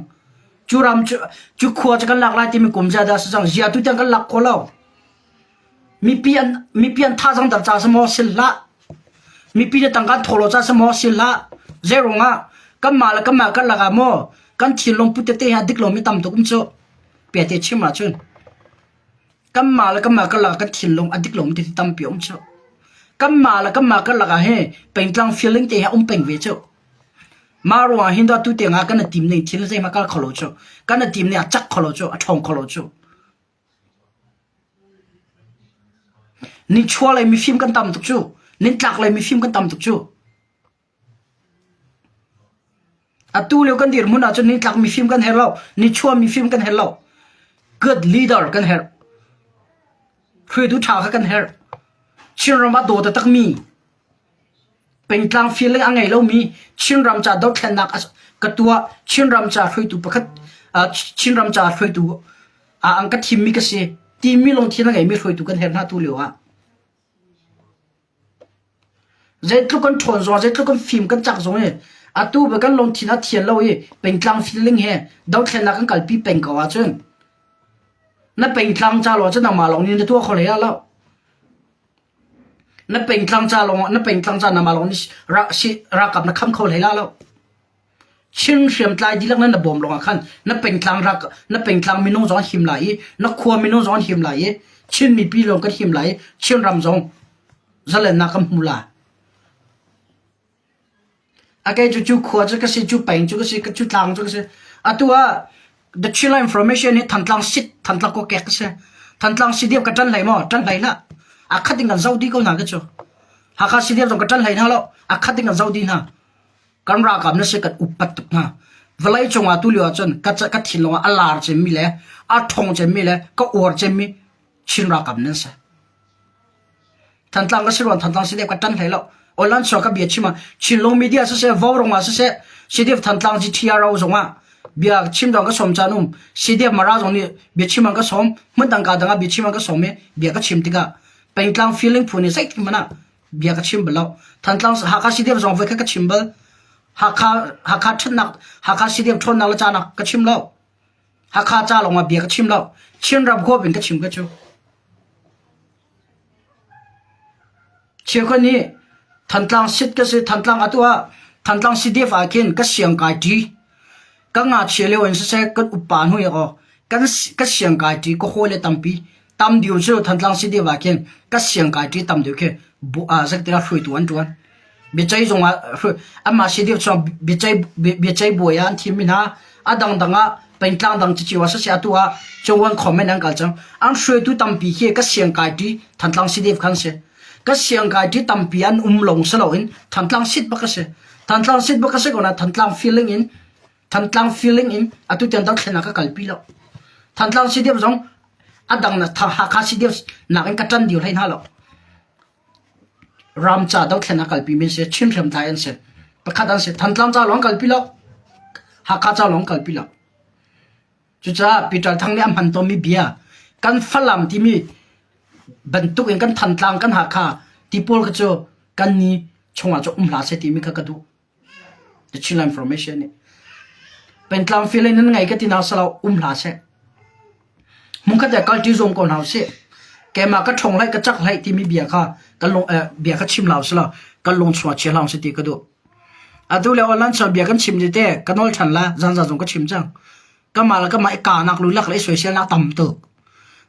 Cu ram cu cu khua cu kan lak lai timi kum zia dah si cang. Zia tu tiang kan lak kho lo. Mipi an mipi an thazang dar ca si maw sil hlah. Mipi le tangka tholo ca si maw sil hlah. Zeirung ah kanmah le kanmah kan lakah maw kan thinlung put tete hi a dik lomi tam tuk um cu. Pete chim ahcun Kanmah le kanmah karlak ah kan thinlung a dik lomi tete tampi a um cu. Kanmah le kanmah karlak ah hi pengtlang feeling te hi a um peng ve cu. Mah ruangah hin atu tiang ah kan i tim ning thil zeihmanh kal kho lo cu. Kan i tim ning a cak kho lo cu, a ṭhawng kho lo cu. Nichuah lei mifim kan tam tuk cu. Nitlak lei mifim kan tam tuk cu. Atu lio kan dirhmun ahcun nitlak mifim kan herh lo, nichuah mifim kan herh lo. Good leader kan herh. Hruaitu ṭha kha kan herh. Chinram ah daw taktakmi, pengtlang feeling a ngei lomi Chinram ca dothlennak ka tuah, Chinram ca hruaitu pakhat, Chinram ca hruaitu ah an ka thimmi ka si timi lungthin a ngeimi hruaitu kan herh hna tu lio ah. Zeitluk kan ṭhawn zong, zeitluk kan fim kan cak zong i. Atu ba kan lungthin a thian lo i pengtlang feeling he dothlennak kan kalpi peng ko ahcun na pengtlang ca lawng cu nangmah lawng nih na tuah kho hlei ah lo. Na pengtlang ca lawng na pengtlang ca nangmah lawng nih ralkap na kham kho hlei la lo. Chin hriamtlai dihlak na na bawm lawngah khan na pengtlang rak na pengtlang minung zong an him lai i na khua minung zong an him lai i Chin mipi lawng kan him lai i Chin ram zong zalennak kan hmu lai. A kei cu cu khua cu ka si, cu peng cu ka si, cu tlang cu ka si. Atu ah The Chin Information hi Thantlang sit, Thantlang kokek ka si. Thantlang CDF ka ṭan hlei maw? Ṭan hlei hlah. A khat in kan zoh dih ko hna ka cu. Hakha CDF zong ka ṭan hlei hna lo. A khat in kan zoh dih hna. Kan ralkap na si kan upat tuk hna. Vawlei cungah tu lio ahcun ka ka thinlung ah a lar cemmi le a ṭhawng cemmi le ka uar cemmi Chin ralkap nan si. Thantlang ka si ruang Thantlang CDF ka ṭan hlei lo. Online chuak ka bia chim ah Chinlung media siseh, Vaurawng ah siseh, CDF Thantlang GTRO zong ah bia chim dong ka sawm caan um. CDF Mara zong nih bia chim an ka sawm. Hmun dang ka dang ah bia chim an ka sawm i bia ka chim tikah pengtlang feeling phu nih zeitik hmanh ah bia ka chim bal lo. Thantlang Hakha CDF zong voikhat ka chim bal. Hakha Hakha ṭhatnak Hakha CDF ṭhawnnak le canak ka chim lo. Hakha ca lawng ah bia ka chim lo. Chin ram huap in ka chim ka cu. Cheukhat nih Thantlang sit ka si, Thantlang atu ah Thantlang CDF ah khin ka siangkai ṭi. Ka ngakchia lio in siseh kan upa hnu i aw kan ka siangkai ṭi ka hawile tampi tam deuh cu Thantlang CDF ah khin ka siangkai ṭi tam deuh khi bu ah zeitikah hruaitu an ṭuan. Biaceih zung ah anmah CDF chung biaceih biaceih bawi ah an thimmi hna a dangdang ah pengtlang dang cicio ah siseh atu ah cungwan comment an kal cang. An hruaitu tampi khi ka siangkai ṭi Thantlang CDF khan si. Ka siangkai ṭi tampi an um lawng si loin Thantlang sit bak a si. Thantlang sit bak a si ko na Thantlang feeling in Thantlang feeling in atu tiang dothlennak ka kalpi lo. Thantlang CDF zong a dang na Hakha CDF nakin ka ṭan dih hlei hna lo. Ram ca dothlen a kalpi mi an si. Chin hriamtlai an si. Pakhat an si. Thantlang ca lawng kalpi lo. Hakha ca lawng kalpi lo. Cucaah Peter Thang nih a hman tawnmi bia kan Falam timi bantuk in kan Thantlang kan Hakha ti pawl kha cu kan ni chungah cu um hlah seh timi kha ka duh. The Chinland Information nih. Pentlang feeling nan ngei ka ti hna salo um hlah seh. Hmunkhat ah kalṭi zuam ko hna usih. Keimah ka ṭhawng hlei ka cak hlei timi bia kha kan lung eh, bia kha chim hlah usih kan lung chuah chia hlah usih ti ka duh. Atu le online chuah bia kan chim ti te ka nawl ṭhan la zanza zong ka chim cang. Kamah le kamah i kanak lu lak le i soiselnak tam tuk.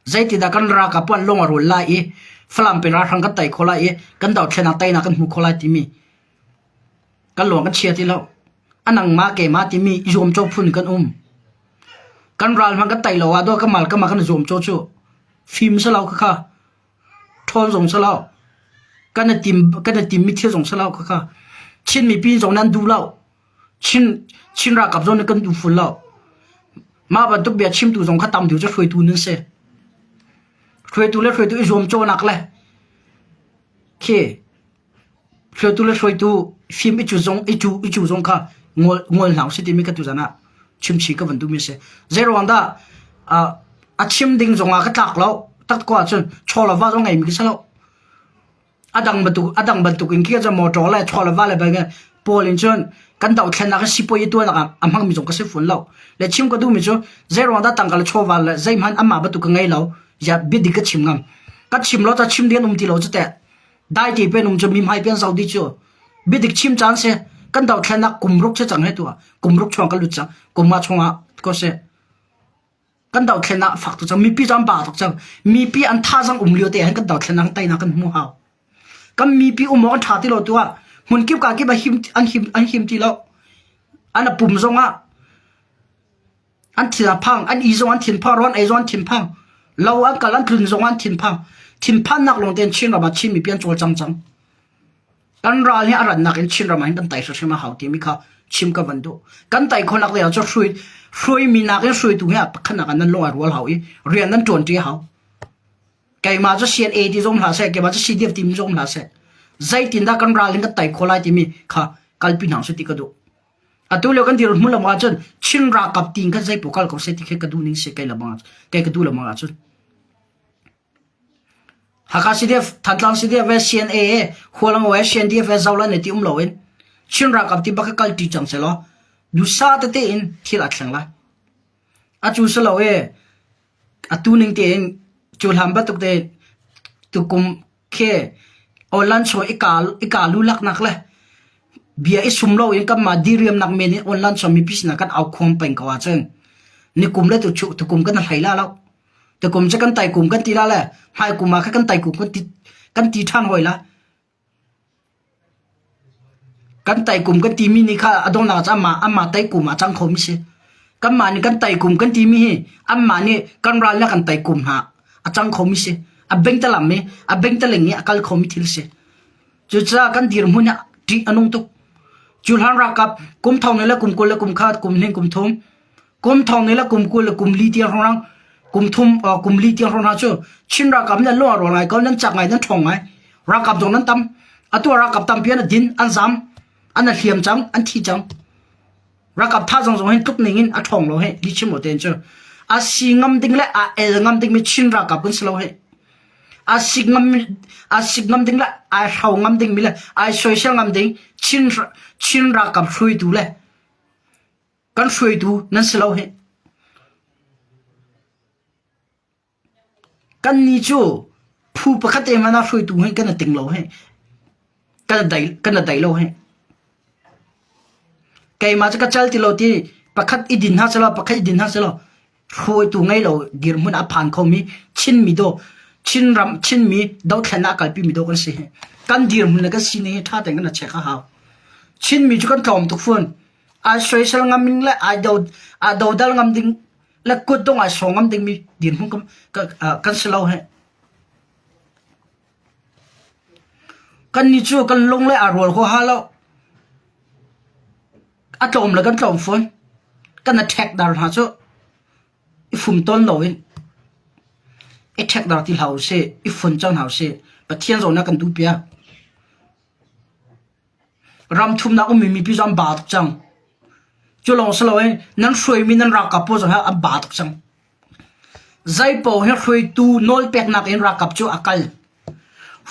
Zeitindah kan ralkap puan lung a rul lai i Falam pin ralhrang kan tei kho lai i kan dothlennak teinak kan hmu kho lai timi Kan lawng kan chia ti lo. A nangmah keimah timi i zuamcaw phun kan um. Kan ral hmanh kan tei lo ah dawh ka mal ka mah kan i zuamcaw cu fim si lo khakha. Ṭhawn zong si lo. Kan i tim kan i timmi thil zong si lo khakha. Chin mipi zong nan duh lo. Chin Chin ralkap zong nih kan duh ful lo. Mah bantuk bia chimtu zong kha tam deuh cu hruaitu nan si. Hruaitu le hruaitu i zuamcawnak le khi Hruaitu le hruaitu fim i cu zong i cu i cu zong kha ngol ngol hna usih timi kha tuzan ah chimchih ka van duhmi a si. Zeiruang dah uh, a chim ding zong ah ka tlak lo tak ko ahcun chaw le va zong ngeimi ka si lo. A dang bantuk a dang bantuk in khi cun motor le chaw le va le bang pawl in cun kan dohthlennak i sipuai i tuanak ah a hmangmi zong ka si fawn lo. Le chim ka duhmi cu zeiruang dah tangka le chawva le zeihmanh amah bantuk ka ngei lo. Ya biadik ka chim ngam. Ka chim lo ta chim ding an um ti lo cu teh. Daite pen um cu mi hmai pen zo di cu biadik chim caan si kan dothlennak kum ruk che cang he tu kum ruk chuang kan lut cang kum nga chungah ko si kan dothlennak fak tu cang mipi cang ba tuk cang mipi an thazang um lio te han kan dothlennak teinak kan hmu hau kan mipi um awk an tha ti lo tu ah hmun kip ka kip a him an him an him ti lo an a pum zong ah An thin a phang, an i zong an thinphang, rawn ei zong an thinphang, lo an kal an tlun zong an thinphang. Thinphannak lawng tein Chin ram ah Chin mipi an cawlcang cang. Kan ral hi a rannak in Chin ram ah hin kan tai hrimhrim a hau timi kha chim ka van duh. Kan tai khawhnak ding ah cun hrui hruaimi nakin hruaitu hi pakhatnak ah nan lung ai rual hau i rian nan ṭuanṭi a hau. Keimah cu CNA ti zong hlah seh, keimah cu CDF timi zong hlah seh. Zeitindah kan ral hin kan tai khawh lai timi kha kalpi hna usih ti ka duh. Atu lio kan dirhmun lam ahcun Chin ralkap ting khan zeipaoh kal ko seh ti khi ka duh ning si kei lamang kei ka duh lamang ahcun. Hakha CDF, Thantlang CDF, CNA, Hualango, CNDF, Zolan ti um loin. Chin ralkap ti bak kha kalṭi cang sehlaw duhsah tete in thil aa thleng lai. Atu si lo i atu ning tein cu hlan bantuk tein tukum khi online chung i ka lu laknak le bia i sum loin kanmah diriamnak men in online chung mipi sinah kan aukhuang peng ko ahcun nikum le tukum kan hlei la lo. Tukum cu kan tai kum kan ti la le hmai kum ah kha kan tai kum kan ti kan ti ṭhan hawi la. Kan teikum kan timi nih kha a donghnak ah amah amah teikum ah a cang khomi si. Kanmah nih kan teikum kan timi hi anmah nih kan ral le kan teikum hna a cang khomi si. A bengtalam i a bengtaling i a kal khomi thil si. Cucaah kan dirhmun ah ṭih a nung tuk. Cu hlan ralkap kum thong le kum 20 le kum khat kum hnih kum thum kum thong le kum 20 le kum li tiang hrawng kum thum kum li tiang hrawng hna cu Chin ralkap nih an lung a rual ngai ko nan cak ngai nan ṭhawng ngai ralkap zong nan tam atu ah ralkap tampi an din an zam an hliam cang an thi cang ralkap tha zong zong hin tluk ning in a ṭhawng lo he li chim o ten cu a si ngam ding le a el ngam ding mi Chin ralkap kan si lo he a sik ngam a sik ngam ding le ai hro ngam ding mi le ai soisel ngam ding Chin Chin ralkap hruaitu le Kan hruaitu nan si lo hih. Kannih cu phu pakhat te hmanh ah hruaitu hi kan i ting lo hih. Kan i dai, kan i dai lo hih. Keimah cu ka cal ti lo ti pakhat i din hna selaw pakhat i din hna selaw hruaitu ngei lo dirhmun a phan khomi Chinmi daw Chinram Chinmi dothlennak a kalpimi daw kan si hi. Kan dirhmun le kan sining hi ṭha tein kan i check a hau. Chinmi cu kan tlawm tuk fawn. Ai soisel ngam ding le ai do aa dodal ngam ding le kutdong ai sawng ngam dingmi dirhmun kan si lo hih. Kannih cu kan lung le aa rual huaha lo. A tlawm le kan tlawm fawn. Kan i ṭhek dar hna cu i fum tawn loin i ṭhek dar ti hlah usih, i fun cang hna usih. Pathian zawn a kan duhpiak. Ram thumnak ummi mipi cu an ba tuk cang. Cu lawng si loin nan hruaimi nan ralkap pawl zong hi an ba tuk cang. Zeipaoh hi hruaitu nawlpeknak in ralkap cu a kal.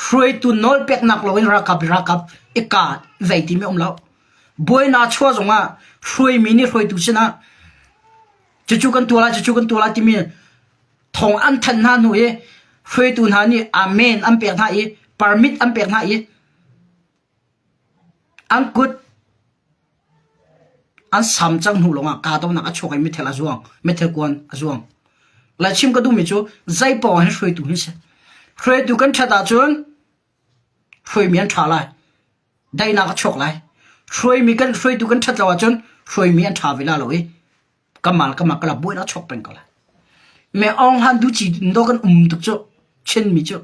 Hruaitu nawlpeknak loin ralkap ralkap i ka vei timi um lo. Buainak chuah zongah hruaimi nih hruaitu sinah cucu kan tuah lai, cucu kan tuah lai timi thong an thanh hna hnu i hruaitu hna nih amen an pek hna i permit an pek hna i An kut an sam cang hnu lawngah kahdohnak a chuak i mithel a zuang, mithel kuan a zuang. Lai chim ka duhmi cu zeipaoh hin hruaitu hin si. Hruaitu kan ṭhat ahcun hruaimi an ṭha lai. Daihnak a chuak lai. Hruaimi kan hruaitu kan ṭhat lo ahcun hruaimi an ṭha ve la lo i kamal kamal kala buainak a chuak peng ko lai. Me Aung Han du ci do kan um tuk cu Chinmi cu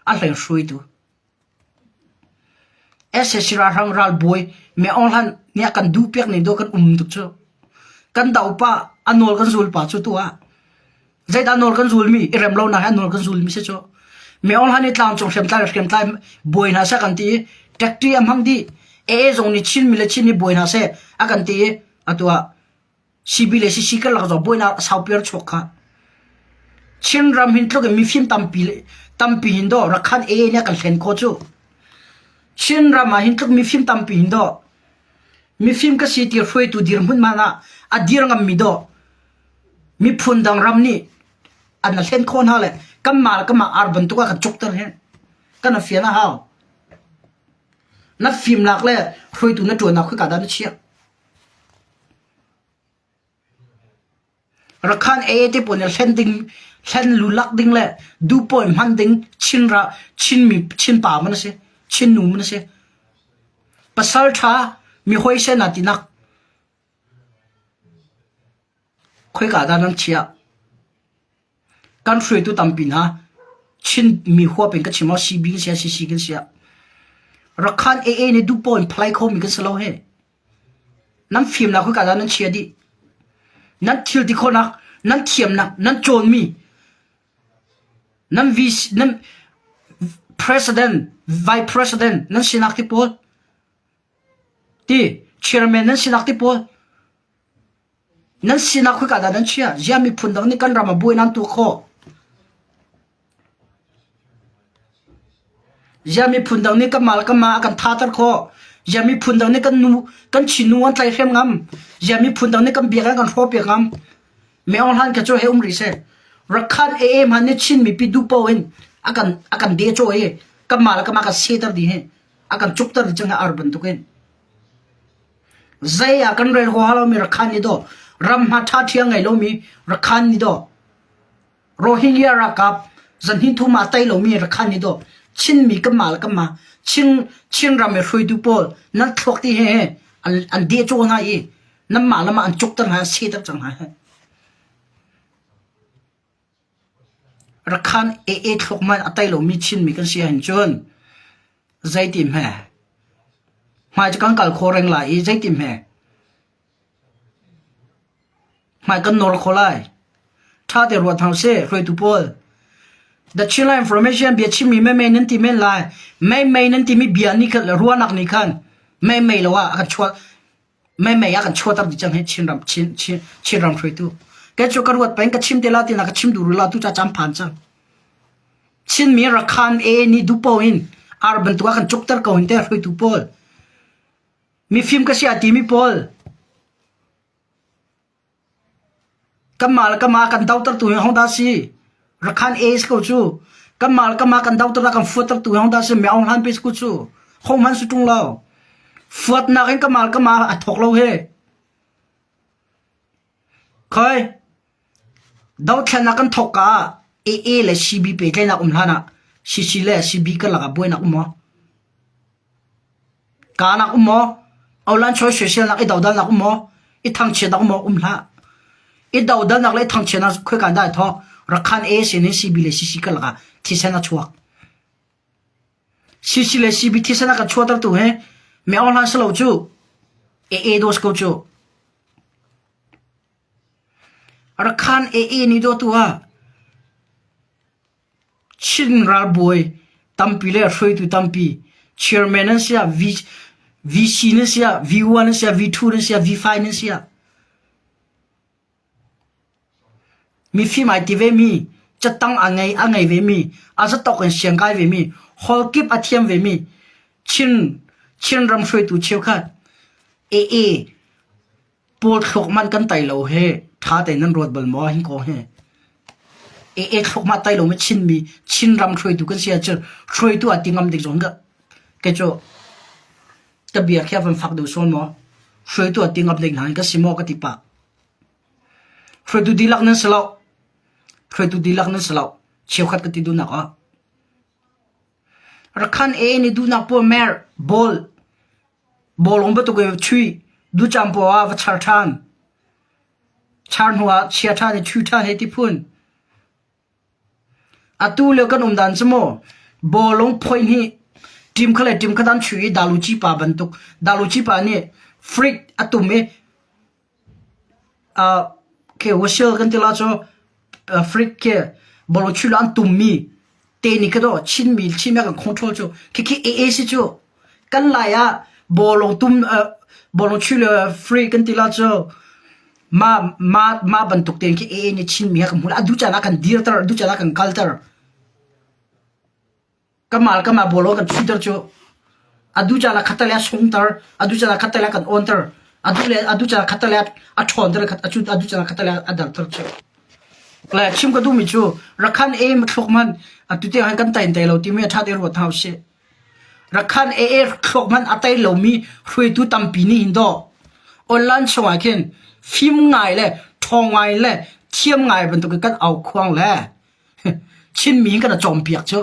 a hleng hruaitu. Sac ralhrang ralbawi Myo Aung Hlaing nih a kan duhpiak ning dawh kan um tuk cu. Kan do pah, a nawl kan zul pah cu tu ah. Zeidah nawl kan zulmi, i rem lonak he a nawl kan zulmi si cu. Myo Aung Hlaing nih tlangcung hriamtlai le hriamtlai buai hna seh a kan ti i taxi a hmang dih. AA zong nih Chinmi le Chinmi buai hna seh a kan ti i atu ah CB le CC karlak zong buainak a saupi rak chuak kha. Chinram hin tluk in mifim tampi tampi hin dawh Rakhan AA nih a kan hlen khawh cu. Chinram ah hin tluk mifim tampi hin dawh mifim ka si ti hruaitu dirhmun man ah a dir ngammi dawh miphun dang ram nih an hlen khawh hna le kanmah le kanmah ar bantuk ah kan cukter hin kan fian a hau. Na fimnak le hruaitu na ṭuannak khika dah na chiah? Rakhan AA te pawl nih hlen ding hlen lulak ding le duhpawi hman ding Chin ra Chinmi Chinpa man a si Chinnu man a si pasal ṭha mi huaisen ah tinak khoika dah nan chiah Kan hruaitu tampi hna Chin mi huap in ka chim ah CB kan si ah CC kan si ah Rakhan AA nih duhpaoh in phalai khomi kan si lo he. Nan fimnak khoika dah nan chia dih. Nan thil ti khawhnak, nan thiamnak, nan cawnmi, nan VC, nan president, vice president nan sinak ti pawl ti chairman nan sinak ti pawl Nan sinak khoika dah nan chiah? Ziah miphun dang nih kan ram ah buai nan tuah khawh? Ziah miphun dang nih kanmah le kanmah a kan thater khawh? Ziah miphun dang nih kan nu kan Chin nu an tlaihhrem ngam. Ziah miphun dang nih kan biak an kan hrawhpiak ngam. Me Aung Hlaing kha cu hei um rih seh. Rakhan AA hmanh nih Chin mipi duh paoh in a kan a kan decaw i kanmah le kanmah kan seter dih hi. A kan cukter dih cang hi ar bantukin. Zei ah kan rel huaha lomi Rakhan nih daw ram hma ṭha ṭhia ngei lomi Rakhan nih daw Rohingya ralkap zanhin thum ah tei lomi Rakhan nih daw Chinmi kanmah le kanmah Chin Chinram i hruaitu pawl nan thluak ti he an an dehcaw hna i nanmah le mah an cukter hna an sehter cang hna hi. Rakhan AA thluak man a tei lomi Chinmi kan si ahhin cun zeiti hme hmai cu kan kal kho reng lai i zeiti hme hmai kan nawr kho lai. Ṭha te ruat hna usih hruaitu pawl. The Chinland Information bia chimmi mei nan ti men lai. Mei mei nan timi bia nih khan le ruahnak nih khan mei mei lo ah a kan chuah mei mei ah kan chuahter dih cang hi Chinram Chin Chin Chinram hruaitu. Kei cu ka ruat peng ka chim te la tina ka chim duh la tu ca cam phan cang. Chinmi Rakhan e nih dupo in ar bantuk ah kan cukter ko hin te hruaitu pawl. Mifim ka si a timi pawl. Kanmah le kanmah kan dotertu hi hodah si? Rakhan A si ko cu. Kanmah le kanmah kan doter kan fuattertu hi hodah si? Mi Aung Hlan pe si ko cu. Hohmanh si ṭung lo. Fuatnak in kanmah le kanmah a thawk lo hi. Khoi, dothlennak kan thawk ka ah AA le CB pehtlaihnak um hlan ah CC le CB karlak ah buainak um maw? Kaa-nak um maw? Awlan chawi soiselnak i dodalnak um maw? I thangchiatnak um maw? Um hlah. I dodalnak le i thangchiatnak khoika dah ai thawk? Rakhan A sin in CB le CC karlak ah thisen a chuak. CC le CB thisen a kan chuahtertu hi mi Aung Hlan si lo cu. AA dos ko cu. Rakhan AA nih dawtu ah Chin ralbawi tampi le hruaitu tampi chairman an si ah, VC nan si ah, V1 nan si ah, V2 nan si ah, V5 nan si ah mifim ai ti vemi, catang a ngei a ngei vemi, a zatawk in siang kai vemi, hall kip a thiam vemi Chin Chinram hruaitu cheukhat AA Pawl thluak man kan tai lo hi ṭha tein nan ruat bal maw hin kong hi? AA thluak ma tai lo mi Chinmi Chinram hruaitu kan si ahcun hruaitu ah ti ngam ding zong ka kei cu ka bia khi a van fak deuh sual maw? Hruaitu ah ti ngam ding hna in ka si maw ka ti pah. Hruaitu dihlak nan si lo. Hruaitu dihlak nan si lo. Cheukhat ka ti duhnak ah. Rakhan A nih duhnak pawl mer ball Bawlung bantuk in chuih, ducam paoh ah va char ṭhan. Char hnu ah chia ṭhan i chuih ṭhan hei ti phun. Atu lio kan um dan cu maw bawlung phoih hnih team kha le team kha an chuih i Daluci pa bantuk Daluci pa nih freak a tum i Khi whistle kan ti la cu freak khi bawlung chuih lo an tummi te nih khi dawh Chinmi Chinmi a kan control cu khikhi AA si cu kan lai ah bawlung tum bawlung chuih le free kan ti la cu mah mah mah bantuk tein khi AA nih Chinmi a kan hmuh a duh caan ah kan dirter a duh caan ah kan kalter. Kamah le kamah bawlung kan chuihter cu a duh caan ah khattale a sungter, a duh caan ah khattale a kan awnter, a duh le a duh caan ah khattale a ṭhawnter, a duh caan ah khattale a darter cu. Le chim ka duhmi cu Rakhan e mathluk man atu tiang hin kan tain tai lo timi a ṭha te ruat hna usih. Rakhan e e thluak man a tai lomi hruaitu tampi nih hin dawh online chungah khin fim ngai le ṭhawng ngai le thiam ngai bantukin kan au khuang le Chinmi kan i cawnpiak cu.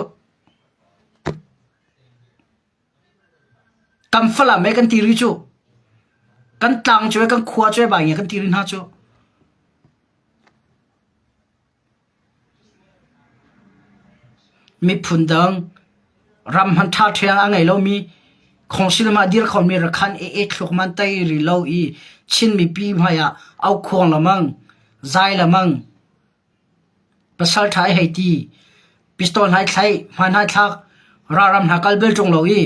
Kan Falam he kan ti rih cu. Kan tlang cu kan khua cu bai nge kan ti rih hna cu. Miphun dang ram hman ṭha ṭhiang a ngei lomi khongsil mah dir khomi rakhan e e thluk man tai ri lo i Chin mipi hmai ah au khuang lamang zai lamang Pasal ṭha i hei ti. Pistol hna i thlaih, hmaan hna i thlak, ralram hna kal bel ṭung lo i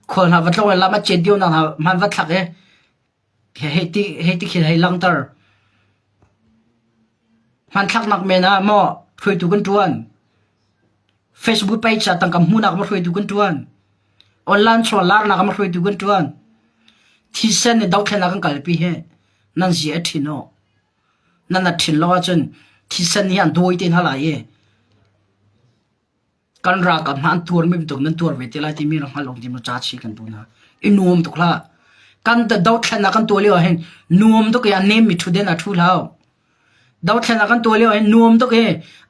khual hna va tlawng i lam a cet dionak hna hmaan va thlak i hei ti hei ti khin hei langhter. Hmanthlaknak men ah maw hruaitu kan ṭuan. Facebook page ah tangka hmuhnak maw hruaitu kan ṭuan. Online chuah larnak ah hruaitu kan ṭuan. Thisen i dothlennak kan kalpi hi nan zia a ṭhin aw. Nan a ṭhin lo ahcun thisen hi an dawi te hna lai i kan ralkap hna an tuarmi bantuk nan tuar ve te lai timi rak hngalh awk ding ca chi kan tu hna. I nuam tuk hlah. Kan dothlennak kan tuah lio ahhin nuam tuk i a nemmi ṭhutden ah ṭhu hlah. Dothlennak kan tuah lio ahhin nuam tuk i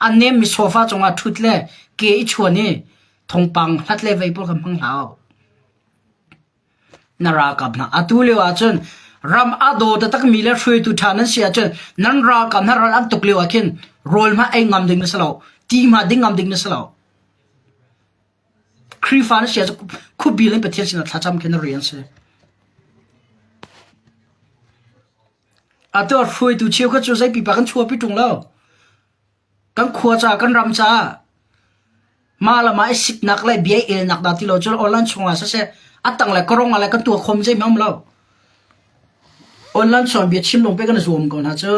a nemmi sofa cungah ṭhut le ke i chuan i thawngpang hlat le vei pawl kha hmang hlah. Na ralkap hna atu lio ahcun ram a daw taktakmi le hruaitu ṭha nan si ahcun nan ralkap hna ral an tuk lio ah khin rawl hmanh ei ngam ding na si lo, ti hmanh ding ngam ding na si lo. Khrihfa na si ahcun khuabil in Pathian sinah thlacam khi na rian si. Atu ah hruaitu cheukhat cu zei pipa kan chuahpi ṭung lo. Kan khua caah, kan ram caah mah le mah i siknak le bia i elnak dah ti lo cun online chungah siseh a tang le karong ah le kan tuah khom zeihmanh um lo. Online chungah bia chim lawng pe kan i zuam ko hna cu.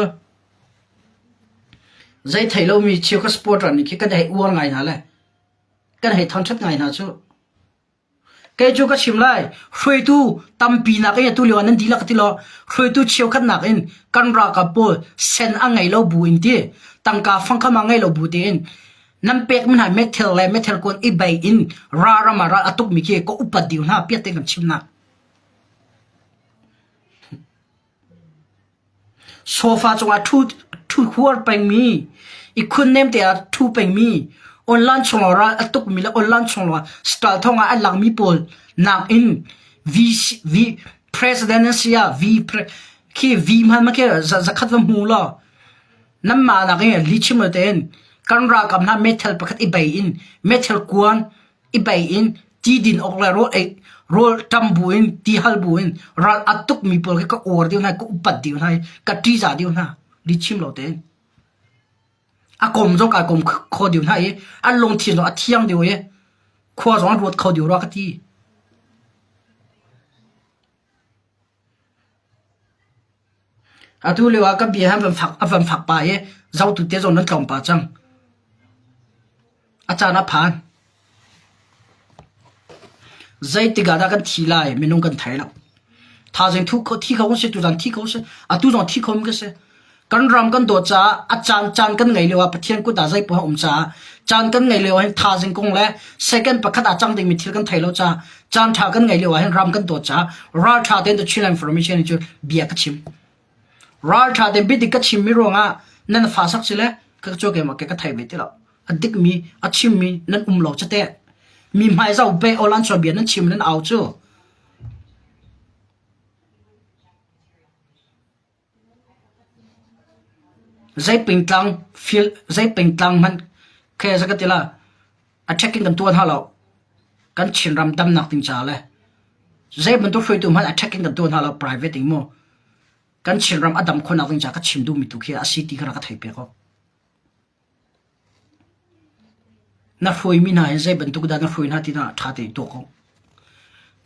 Zei thei lomi cheukhat supporter nih khi kan hei uar ngai hna le kan hei thangṭhat ngai hna cu. Kei cu ka chim lai, hruaitu tampi nakin atu lio ah nan dihlak ti law hruaitu cheukhat nakin kan ralkap pawl sen a ngei lo bu in ti tangka fangkham a ngei lo bu tein nan pek mi hna methel le methel kuan i bei in ra ram ah ral a tukmi khi ka upat dih hna piat tein kan chim hna. Sofa cungah ṭhu huar pengmi, ihkhun nemte ah ṭhu pengmi, online chung ral a tukmi le online chung lawngah style thawng ah a langmi pawl nakin V, V president an si ah V khi V hmanh ma khi zakhat va hmu law nanmah nakin lihchim lo tein kan ralkap hna meithal pakhat i bei in meithal kuan i bei in ti din awk le rawl ei rawl ṭam bu in ti hal bu in ral a tukmi pawl khi ka uar deuh hna ka upat deuh hna i ka ṭihzah deuh hna lihchim lo tein a kom zong kai kom kho deuh hna i an lungthin zong a thiang deuh i khua zong an ruat kho deuh rua ka ti. Atu lio ah ka bia hi a van fak pah i zohtu te zong nan tlawm pah cang. A caan a phan. Zeitik ah dah kan thi lai minung kan thei lo. Thaizing thu thi kho kan si, tuzan thi kho si, atu zong thi kho mi ka si. Kan ram kan dawt caah a caan caan kan ngei lio ah Pathian kut ah zeipoh a um caah caan kan ngei lio ah hin thaizing kong le second pakhat ah cang dingmi thil kan thei lo caah caan ṭha kan ngei lio ah hin ram kan dawt caah ralṭha tein The Chinland Information cu bia ka chim. Ralṭha tein biadik ka chimmi ruangah nan fa sak si le ka cu keimah ke ka thei ve ti lo. A dikmi a chimmi nan um lo cate. Mi hmai zau pe awl an bia nan chim nan au cu. Zei pengtlang fil zei pengtlang hmanh khi za ka ti la a check in kan tuah hna lo. Kan Chinram damnak ding ca le zei bantuk hruaitu hmanh a check in kan tuah hna lo private in mu. Kan Chinram a dam khawhnak ding ca ka chim duhmi tu khi a si ti kha rak ka theih piak awk. Na hruaimi hna hi zei bantuk dah na hruai hna ti hna ṭha tein tuak ko.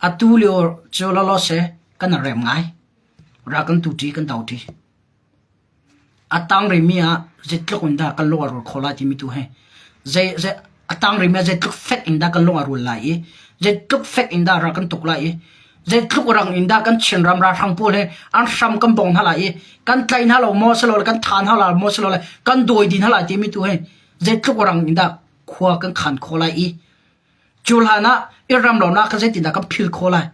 Atu lio cu lawlaw seh kan rem ngai. Ral kan tu ṭi, kan do ṭi. A tang rihmi ah zeitluk in dah kan lung a rual khawh lai timi tu hi zei, zei, a tang rihmi ah zeitluk fek in dah kan lung a rual lai i zeitluk fek in dah ral kan tuk lai i Zeitluk rang in dah kan Chinram ralhrang pawl hi an hram kan bong hna lai i kan tlaih hna lo maw silole kan tha hna lo maw silole kan dawi dih hna lai timi tu hi zeitluk rang in dah khua kan khan khawh lai i cu hlan ah i ram lonak kha zeitindah kan phil khawh lai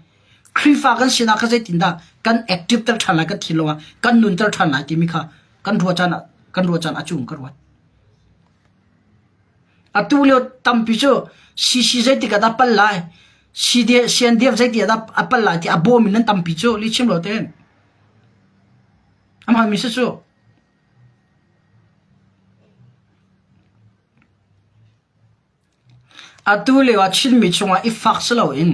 Khrihfa kan sinak kha zeitindah kan active ter ṭhan lai kan thinlung ah kan nunter ṭhan lai timi kha kan ruah caan ah kan ruah caan a cung ka ruat. Atu lio tampi cu CC zeitik ah dah pal lai, CNDF zeitik ah dah a pal lai ti a bawm in nan tampi cu lihchim lo tein. A hmaanmi si cu. Atu lio ah Chinmi chungah i fak si loin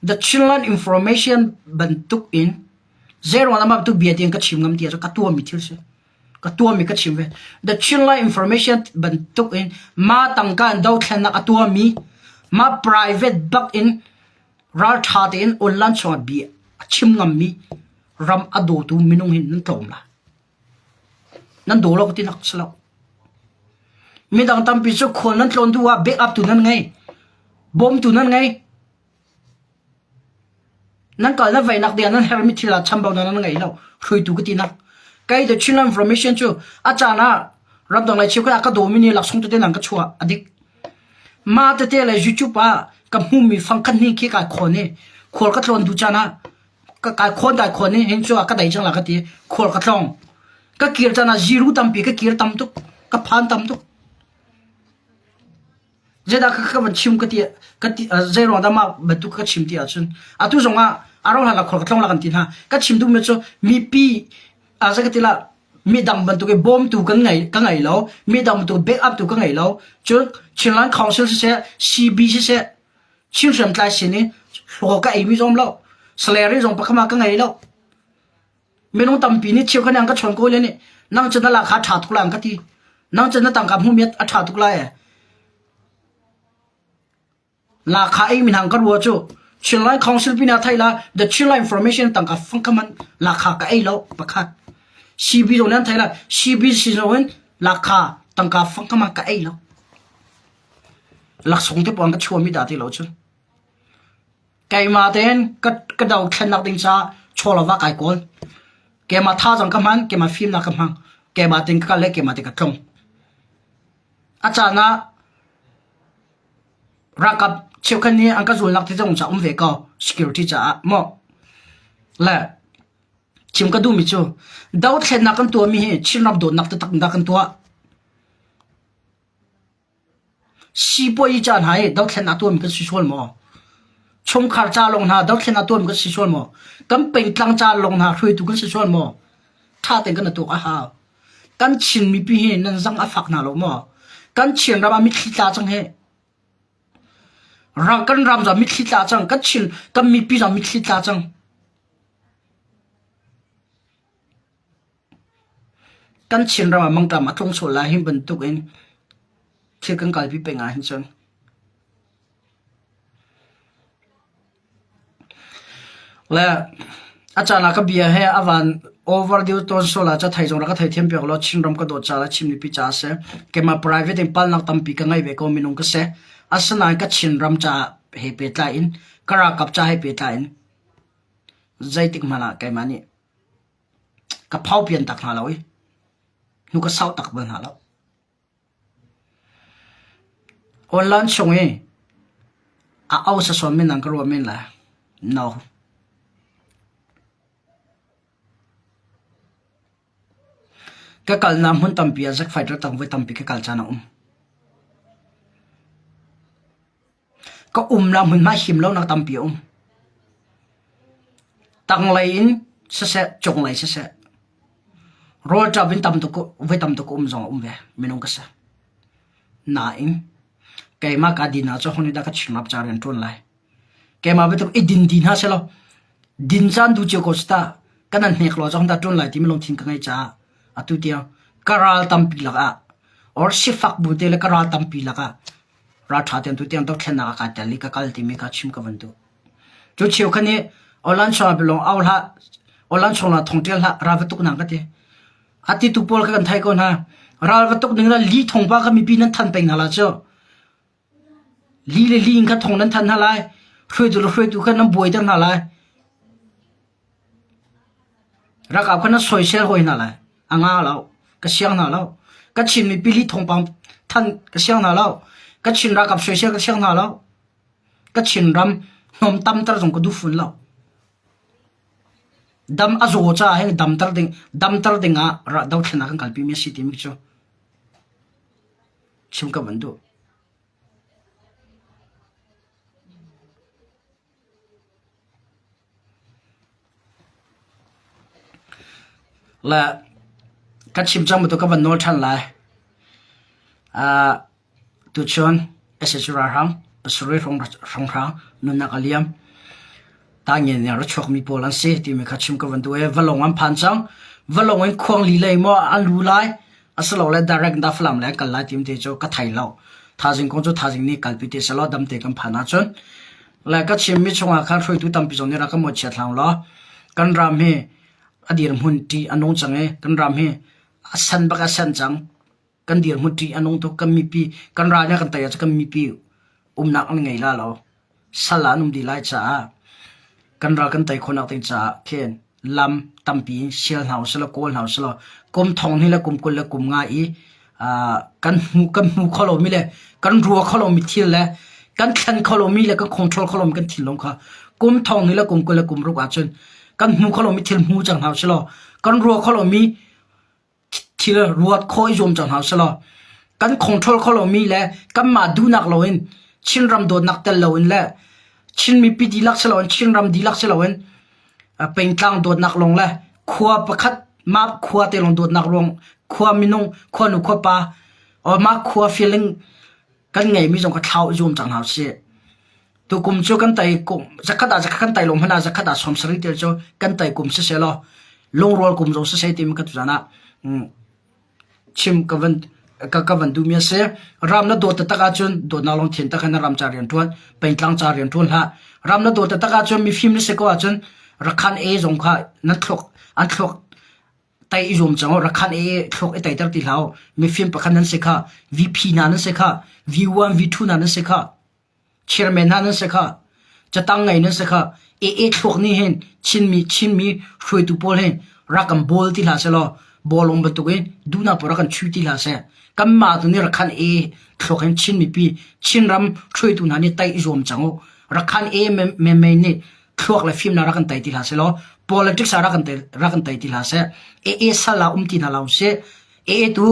The Chinland Information bantuk in zeiruang dah mah bantuk bia tiang ka chim ngam ti ahcun ka tuahmi thil si. Ka tuahmi ka chim ve. The Chinland Information bantuk in mah tangka in dothlennak a tuahmi, mah private bak in ralṭha tein online chungah bia a chim ngammi ram a dawtu minung hin nan tlawm lai. Nan daw lo ka ti nak si lo. Midang tampi cu khual nan tlawn duh ah backup tu nan ngei. Bawmtu nan ngei. Nan kal na veinak ding ah nan herhmi thil ah chambaunak nan ngei lo. Hruaitu ka tinak. Kei the Chinland Information cu a caan ah ramdang lei cheukhat ah ka dawmi nih laksawng tete nan ka chuah a dik. Mah tete le YouTube ah ka hmumi fangkhat hnih khi kai khawn i khual ka tlawn duh caan ah ka kai khawn kai khawn i hin cu ah ka dai cang la ka ti khual ka tlawng. Ka kir caan ah ziru tampi ka kir tam tuk ka phan tam tuk. Zeidah ka ka van chim ka ti ka ti zeiruang dah mah bantuk ka chim ti ahcun atu zong ah a rauh hlan ah khual ka tlawng la kan ti hna. Ka chim duhmi cu mipi zei ka ti la midang bantuk i bawmtu kan ngei ka ngei lo midang bantuk backup tu ka ngei lo cun Chinland Council siseh CB siseh Chin hriamtlai sin i hlaw ka eimi zong lo salary zong pakhat mah ka ngei lo Minung tampi nih cheukhat nih an ka chawn ko le nih nang cu na lak kha a ṭha tuk lai an ka ti. Nang cu na tangka hmuhmi a ṭha tuk lai. Lakha ei mi hna ka rua cu Chinland Council pin ah thai la the Chinland Information tangka fang ka man lakha ka ei lo pakhat. CB zong nih an thai la CB si zong in lakha tangka fang ka man ka ei lo. Laksawng te pawng ka chuami dah ti lo cun. Keimah tein ka dothlennak ding caah chaw va kai kawl. Keimah thazaang ka hman, keimah fimnak ka hmang. Keimah tein ka kal le keimah tein ka tlung. A caan ah ralkap cheukhat nih an ka zulnak ti zong ca um ve ko security caah maw. Le chim ka duhmi cu dothlennak kan tuahmi hi Chinram dawtnak taktak in dah kan tuah. Sipuazi ca hna hi dothlennak a tuahmi kan si sual maw? Chungkhar ca lawng hna dothlennak a tuahmi kan si sual maw? Kan pengtlang ca lawng hna hruaitu kan si sual maw? Ṭha tein kan i tuak a hau. Kan Chin mipi hi nan zang a fak hna lo maw? Kan Chin ram ah mitthli tla cang hi. Ram kan ram zong mitthli tla cang. Kan Chin kan mipi zong mitthli tla cang. Kan Chinram ah mangṭam a tlung sual lai hi bantuk in thil kan kalpi peng ahhin cun le a caan ah ka bia he a van over deuh tawn sual ah ca thei zong rak ka theithiam piak law Chinram ka dawt caah le Chin mipi caah a si. Keimah private in palnak tampi ka ngei ve ko minung ka si. Asinain ka Chinram caah he pehtlai in ka ralkap ca he pehtlai in zeitik hmanh ah keimah nih Ka phaupian tak hna lo i hnu ka sau tak bal hna lo. Online chung i a au sasawn men an ka ruah men lai. No. Ka kalnak hmun tampi ah zack fighter tang voi tampi ka kal caan a um. Ka umnak hmunhma him lonak tampi a um. Tanglei in siseh, cunglei siseh, rawlṭap in tam tuk voi tam tuk um zong a um ve, minung ka si. Nain, keimah ka din ah cun ho nih dah ka chingrap ca rian ṭuan lai? Keimah bantuk i din dih hna sehlaw, din caan duh cio ko si ta, kan an hnek law cun dah ṭuan lai timi lungthin ka ngeih caah atu tiang ka ral tampi lakah or sifak bu te le ka ral tampi lakah ralṭha tein tutiang dothlennak ah kaa tel i ka kal timi kha chim ka van duh. Cu cheukhat nih Awlan chungah bilawng au hlah, awlan chungah thong ṭial hlah, ral va tuk nang ka ti. A ti tu pawl kha kan thai ko hna. Ral va tuk ning la li thong pa kha mipi nan than peng hna la cu. Li le li in kha thong nan than hna lai. Hruaitu le hruaitu kha nan buaiter hna lai. Ralkap kha na soisel hawi hna lai. A nga lo. Ka siang hna lo. Ka Chin mipi li thawngpang than ka siang hna lo. Ka Chin ralkap soisel ka siang hna lo. Ka Chin ram hnawm tamter zong ka duh fun lo. Dam a zaw caah hin damter ding damter ding ah dothlennak kan kalpi mi a si timi cu chim ka van duh. Le ka chim cang bantuk ka van nawl ṭhan lai. Uh, tuchun SSU ralhrang pasarih hrawnghrang nunnak a liam. Tangyen nih a ra chuakmi pawl an si timi kha chim ka van duh i valong an phan cang. Valong in khuang li lei maw an lu lai asilole direct da Falam lei an kal lai timi te cu ka thei lo. Thazing kong cu thazing nih kalpi te selaw damte kan phan ahcun Le ka chimmi chungah khan hruaitu tampi zong nih rak ka mawhchiat hlah law kan ram hi a dirhmun ṭih a nung cang i kan ram hi a san bak a san cang. Kan dirhmun ṭih a nung tuk. Kan mipi kan ral nih a kan tei ahcun kan mipi umnak an ngei la lo. Sal ah an um dih lai caah. Kan ral kan tei khawhnak ding caah khin lam tampi in sial hna usih law kawl hna usih law kum thong hnih le kum 20 le kum nga i kan hmu kan hmu kho lomi le kan rua kho lomi thil le kan thlen kho lomi le kan control kho lomi kan thinlung kha kum thong hnih le kum 20 le kum ruk ahcun kan hmu kho lomi thil hmu cang hna usih law kan rua kho lomi thil ruat khawh i zuam cang hna usih law kan control kho lomi le kanmah duhnak loin Chinram dawtnak tel loin le Chin mipi dihlak si loin Chinram dihlak si loin pengtlang dawtnak lawng le khua pakhat mah khua te lawng dawtnak ruang khua minung khua nu khua pa or mah khua feeling kan ngeimi zong kha thlau i zuam cang hna usih. Tukum cu kan tai kum zakhat ah zakhat kan tai lo hmanh ah zakhat ah 70 tel cu kan tai kum siseh law lungrual kum zong siseh timi ka tuzan ah chim ka van ka ka van duhmi a si. Ram na dawt taktak ahcun dawtnak lungthin tak in na ram ca rian ṭuan, pengtlang ca rian ṭuan hlah. Ram na dawt taktak ahcun mifim na si ko ahcun rakhan e zong kha na thluak an thluak tai i zuam cang rakhan e thluak i taiter ti hlah mifim pakhat nan si kha VP hna nan si kha V1 V2 hna nan si kha chairman hna nan si kha catang ngei nan si kha AA thluak nih hin Chinmi Chinmi hruaitu pawl hin rak kan bawl ti hlah selaw bawlung bantukin duhnak pawl rak kan chu ti hlah seh kanmah tu nih rakhan e thluak hin Chin mipi Chinram hruaitu hna nih tai i zuam cang u rakhan e menmen nih thluak le fimnak rak kan tai ti hlah selaw politics ah rak kan tai rak kan tai ti hlah seh AA sal ah um ti hna lo sih AA tu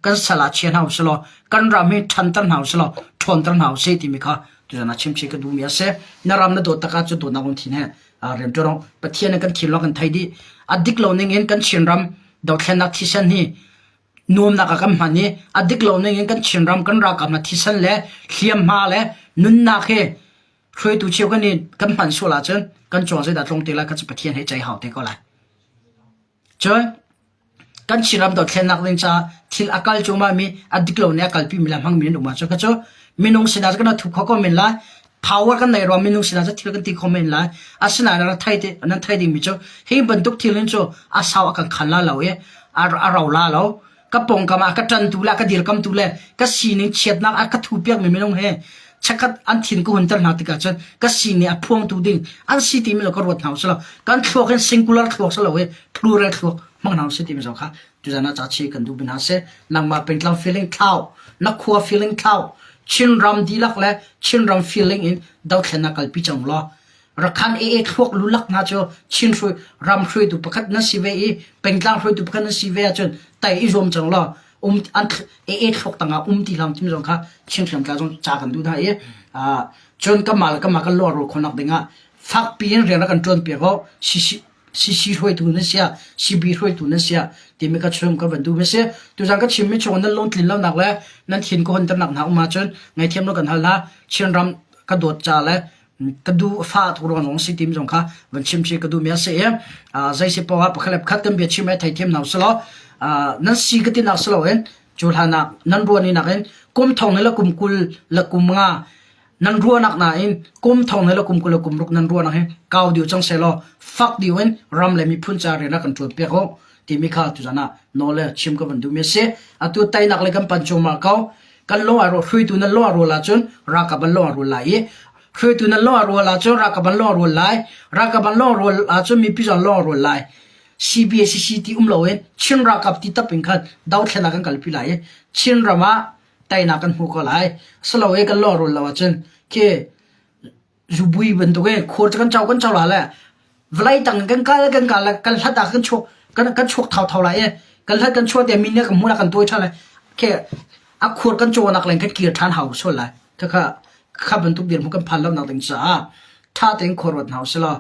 kan sal ah chia hna usih law kan ram hi ṭhanter hna usih law ṭhawnter hna usih timi kha tuzan ah chimchih ka duhmi a si. Na ram na dawt tak ahcun dawtnak lungthin he rian ṭuan awk Pathian in kan thil lawng kan thei dih. A dik lo ning in kan Chinram dothlennak thisen hi nuamnak ah kan hman i a dik lo ning in kan Chinram kan ralkap hna thisen le hliamhma le nunnak hi hruaitu cheu kan i kan hman sual ahcun kan cuang zeidah tlung te lai kha cu Pathian he ceih hau te ko lai. Cun kan Chinram dothlennak ding caah thil a kal cuahmah mi a dik lo nih a kalpi mi le a hmangmi an um ahcun kha cu minung sinah cun kan thu kho ko men lai. Power kan neih ruang minung sinah cun thil kan ti kho men lai. Asinain nan thei te nan thei dingmi cu hi bantuk thil hin cu a sau a kan khan la lo i a, a rau la lo. Ka pawngkam ah ka ṭantu le ka dirkamtu le ka sining chiatnak a ka thu piakmi minung he chekhat an thin ka hunter hna tikah cun ka sining a phuangtu ding an si timi lo ka ruat hna usih law kan thluak hin singular thluak si lo i plural thluak hmang hna usih timi zong kha tuzan ah ca chi kan duh mi hna si nangmah pengtlang feeling thlau na khua feeling thlau Chinram dihlak le Chinram feeling in dothlennak kalpi cang law Rakhan AA thluak lulak hna cu Chin hruai ram hruaitu pakhat nan si ve i pengtlang hruaitu pakhat nan si ve ahcun tai i zuam cang law um an AA thluak tangah um ti hlam tim zong kha Chin hriamtlai zong ca kan duh hna i cun kanmah le kanmah kan lawr khawhnak dingah fakpi in rian rak kan ṭuan piak awk CC CC hruaitu nan sia CB hruaitu nan sia timi ka chung ka van duh mi si tuzan ka chimmi chung nan lungtlin lonak le nan thin ka hunternak hna um ahcun ngaithiam lo kan hal hna Chinram ka dawt ca le ka duh fa tuk ruang zong si tim zong kha van chim chi ka duh mi a si i zei si poah pakhat le pakhat kan bia chim ai theithiam hna usih law nan si ka ti nak si loin cu hlan ah nan ruah ni nakin kum thong le kum 20 le kum nga nan ruahnak nain kum thong le kum 20 le kum ruk nan ruahnak hi kau deuh cang seh law fak deuh in ram le miphun ca rian ah kan ṭuan piak u timi kha tuzan ah nawl le chim ka van duh mi a si atu teinak le kan pan cuahmah ko kan lung a rual hruaitu nan lung a rual ahcun ralkap an lung a rual lai i hruaitu nan lung a rual ahcun ralkap an lung a rual lai ralkap an lung a rual ahcun mipi zong lung a rual lai CBACC ti um loin Chin ralkap ti tap in khan dothlennak kan kalpi lai i Chin ram ah teinak kan hmu ko lai silo i kan lung a rual lo ahcun khi zubui bantuk in khur cu kan co kan co la le vawlei tang kan kal kan kal le kan hlat ah kan chuak kan kan chuak thau thau lai i kan hlat kan chuah te min nih kan hmun ah kan tuai ṭhan lai khi a khur kan cawnak leng kan kir ṭhan hau sual lai khakha kha bantuk dirhmun kan phan lo nak ding caah ṭha tein khua ruat hna usih law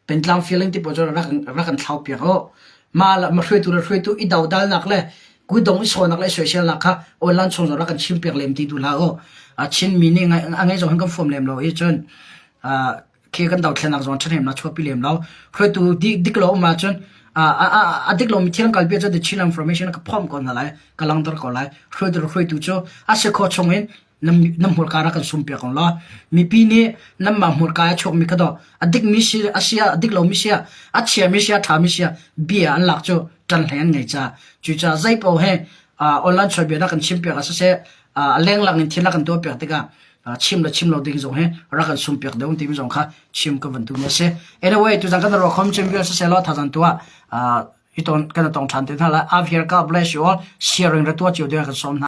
pentlang feeling ti pawl cu rak rak kan thlau piak u ma ma hruaitu le hruaitu i dodalnak le kudong i sawnak le soiselnak kha online chung zong rak kan chim piak lem ti duh hlah u a Chinmi nih a ngei zong hin kan fuam lem lo i cun khi kan dothlennak zong ṭhahnemnak chuahpi lem lo hruaitu dik lo um ahcun a dik lomi thil an kalpi ahcun the Chin information ka phomh ko hna lai ka langter ko lai hruaitu hruaitu cu a si khawh chung in nan hmurka rak kan sum piak ko law mipi nih nanmah hmurka a chuakmi kha dawh a dikmi si a sia a dik lomi sia a chiami sia a ṭhami sia bia an lak cu ṭan hlei an ngei caah cucaah zei paoh he online chawnbia na kan chim piak ah siseh a lenglang in thil na kan tuah piak tikah. Chim le chim lo ding zong hi rak kan sum piak deuh timi zong kha chim ka van duhmi a si. Anyway, tuzan kan ruah khom chin vial siselaw thazan tu ah i ton kan tong ṭhan te hna lai. Av here God bless you all. Sharing ra tua cio ding kan sawm hna.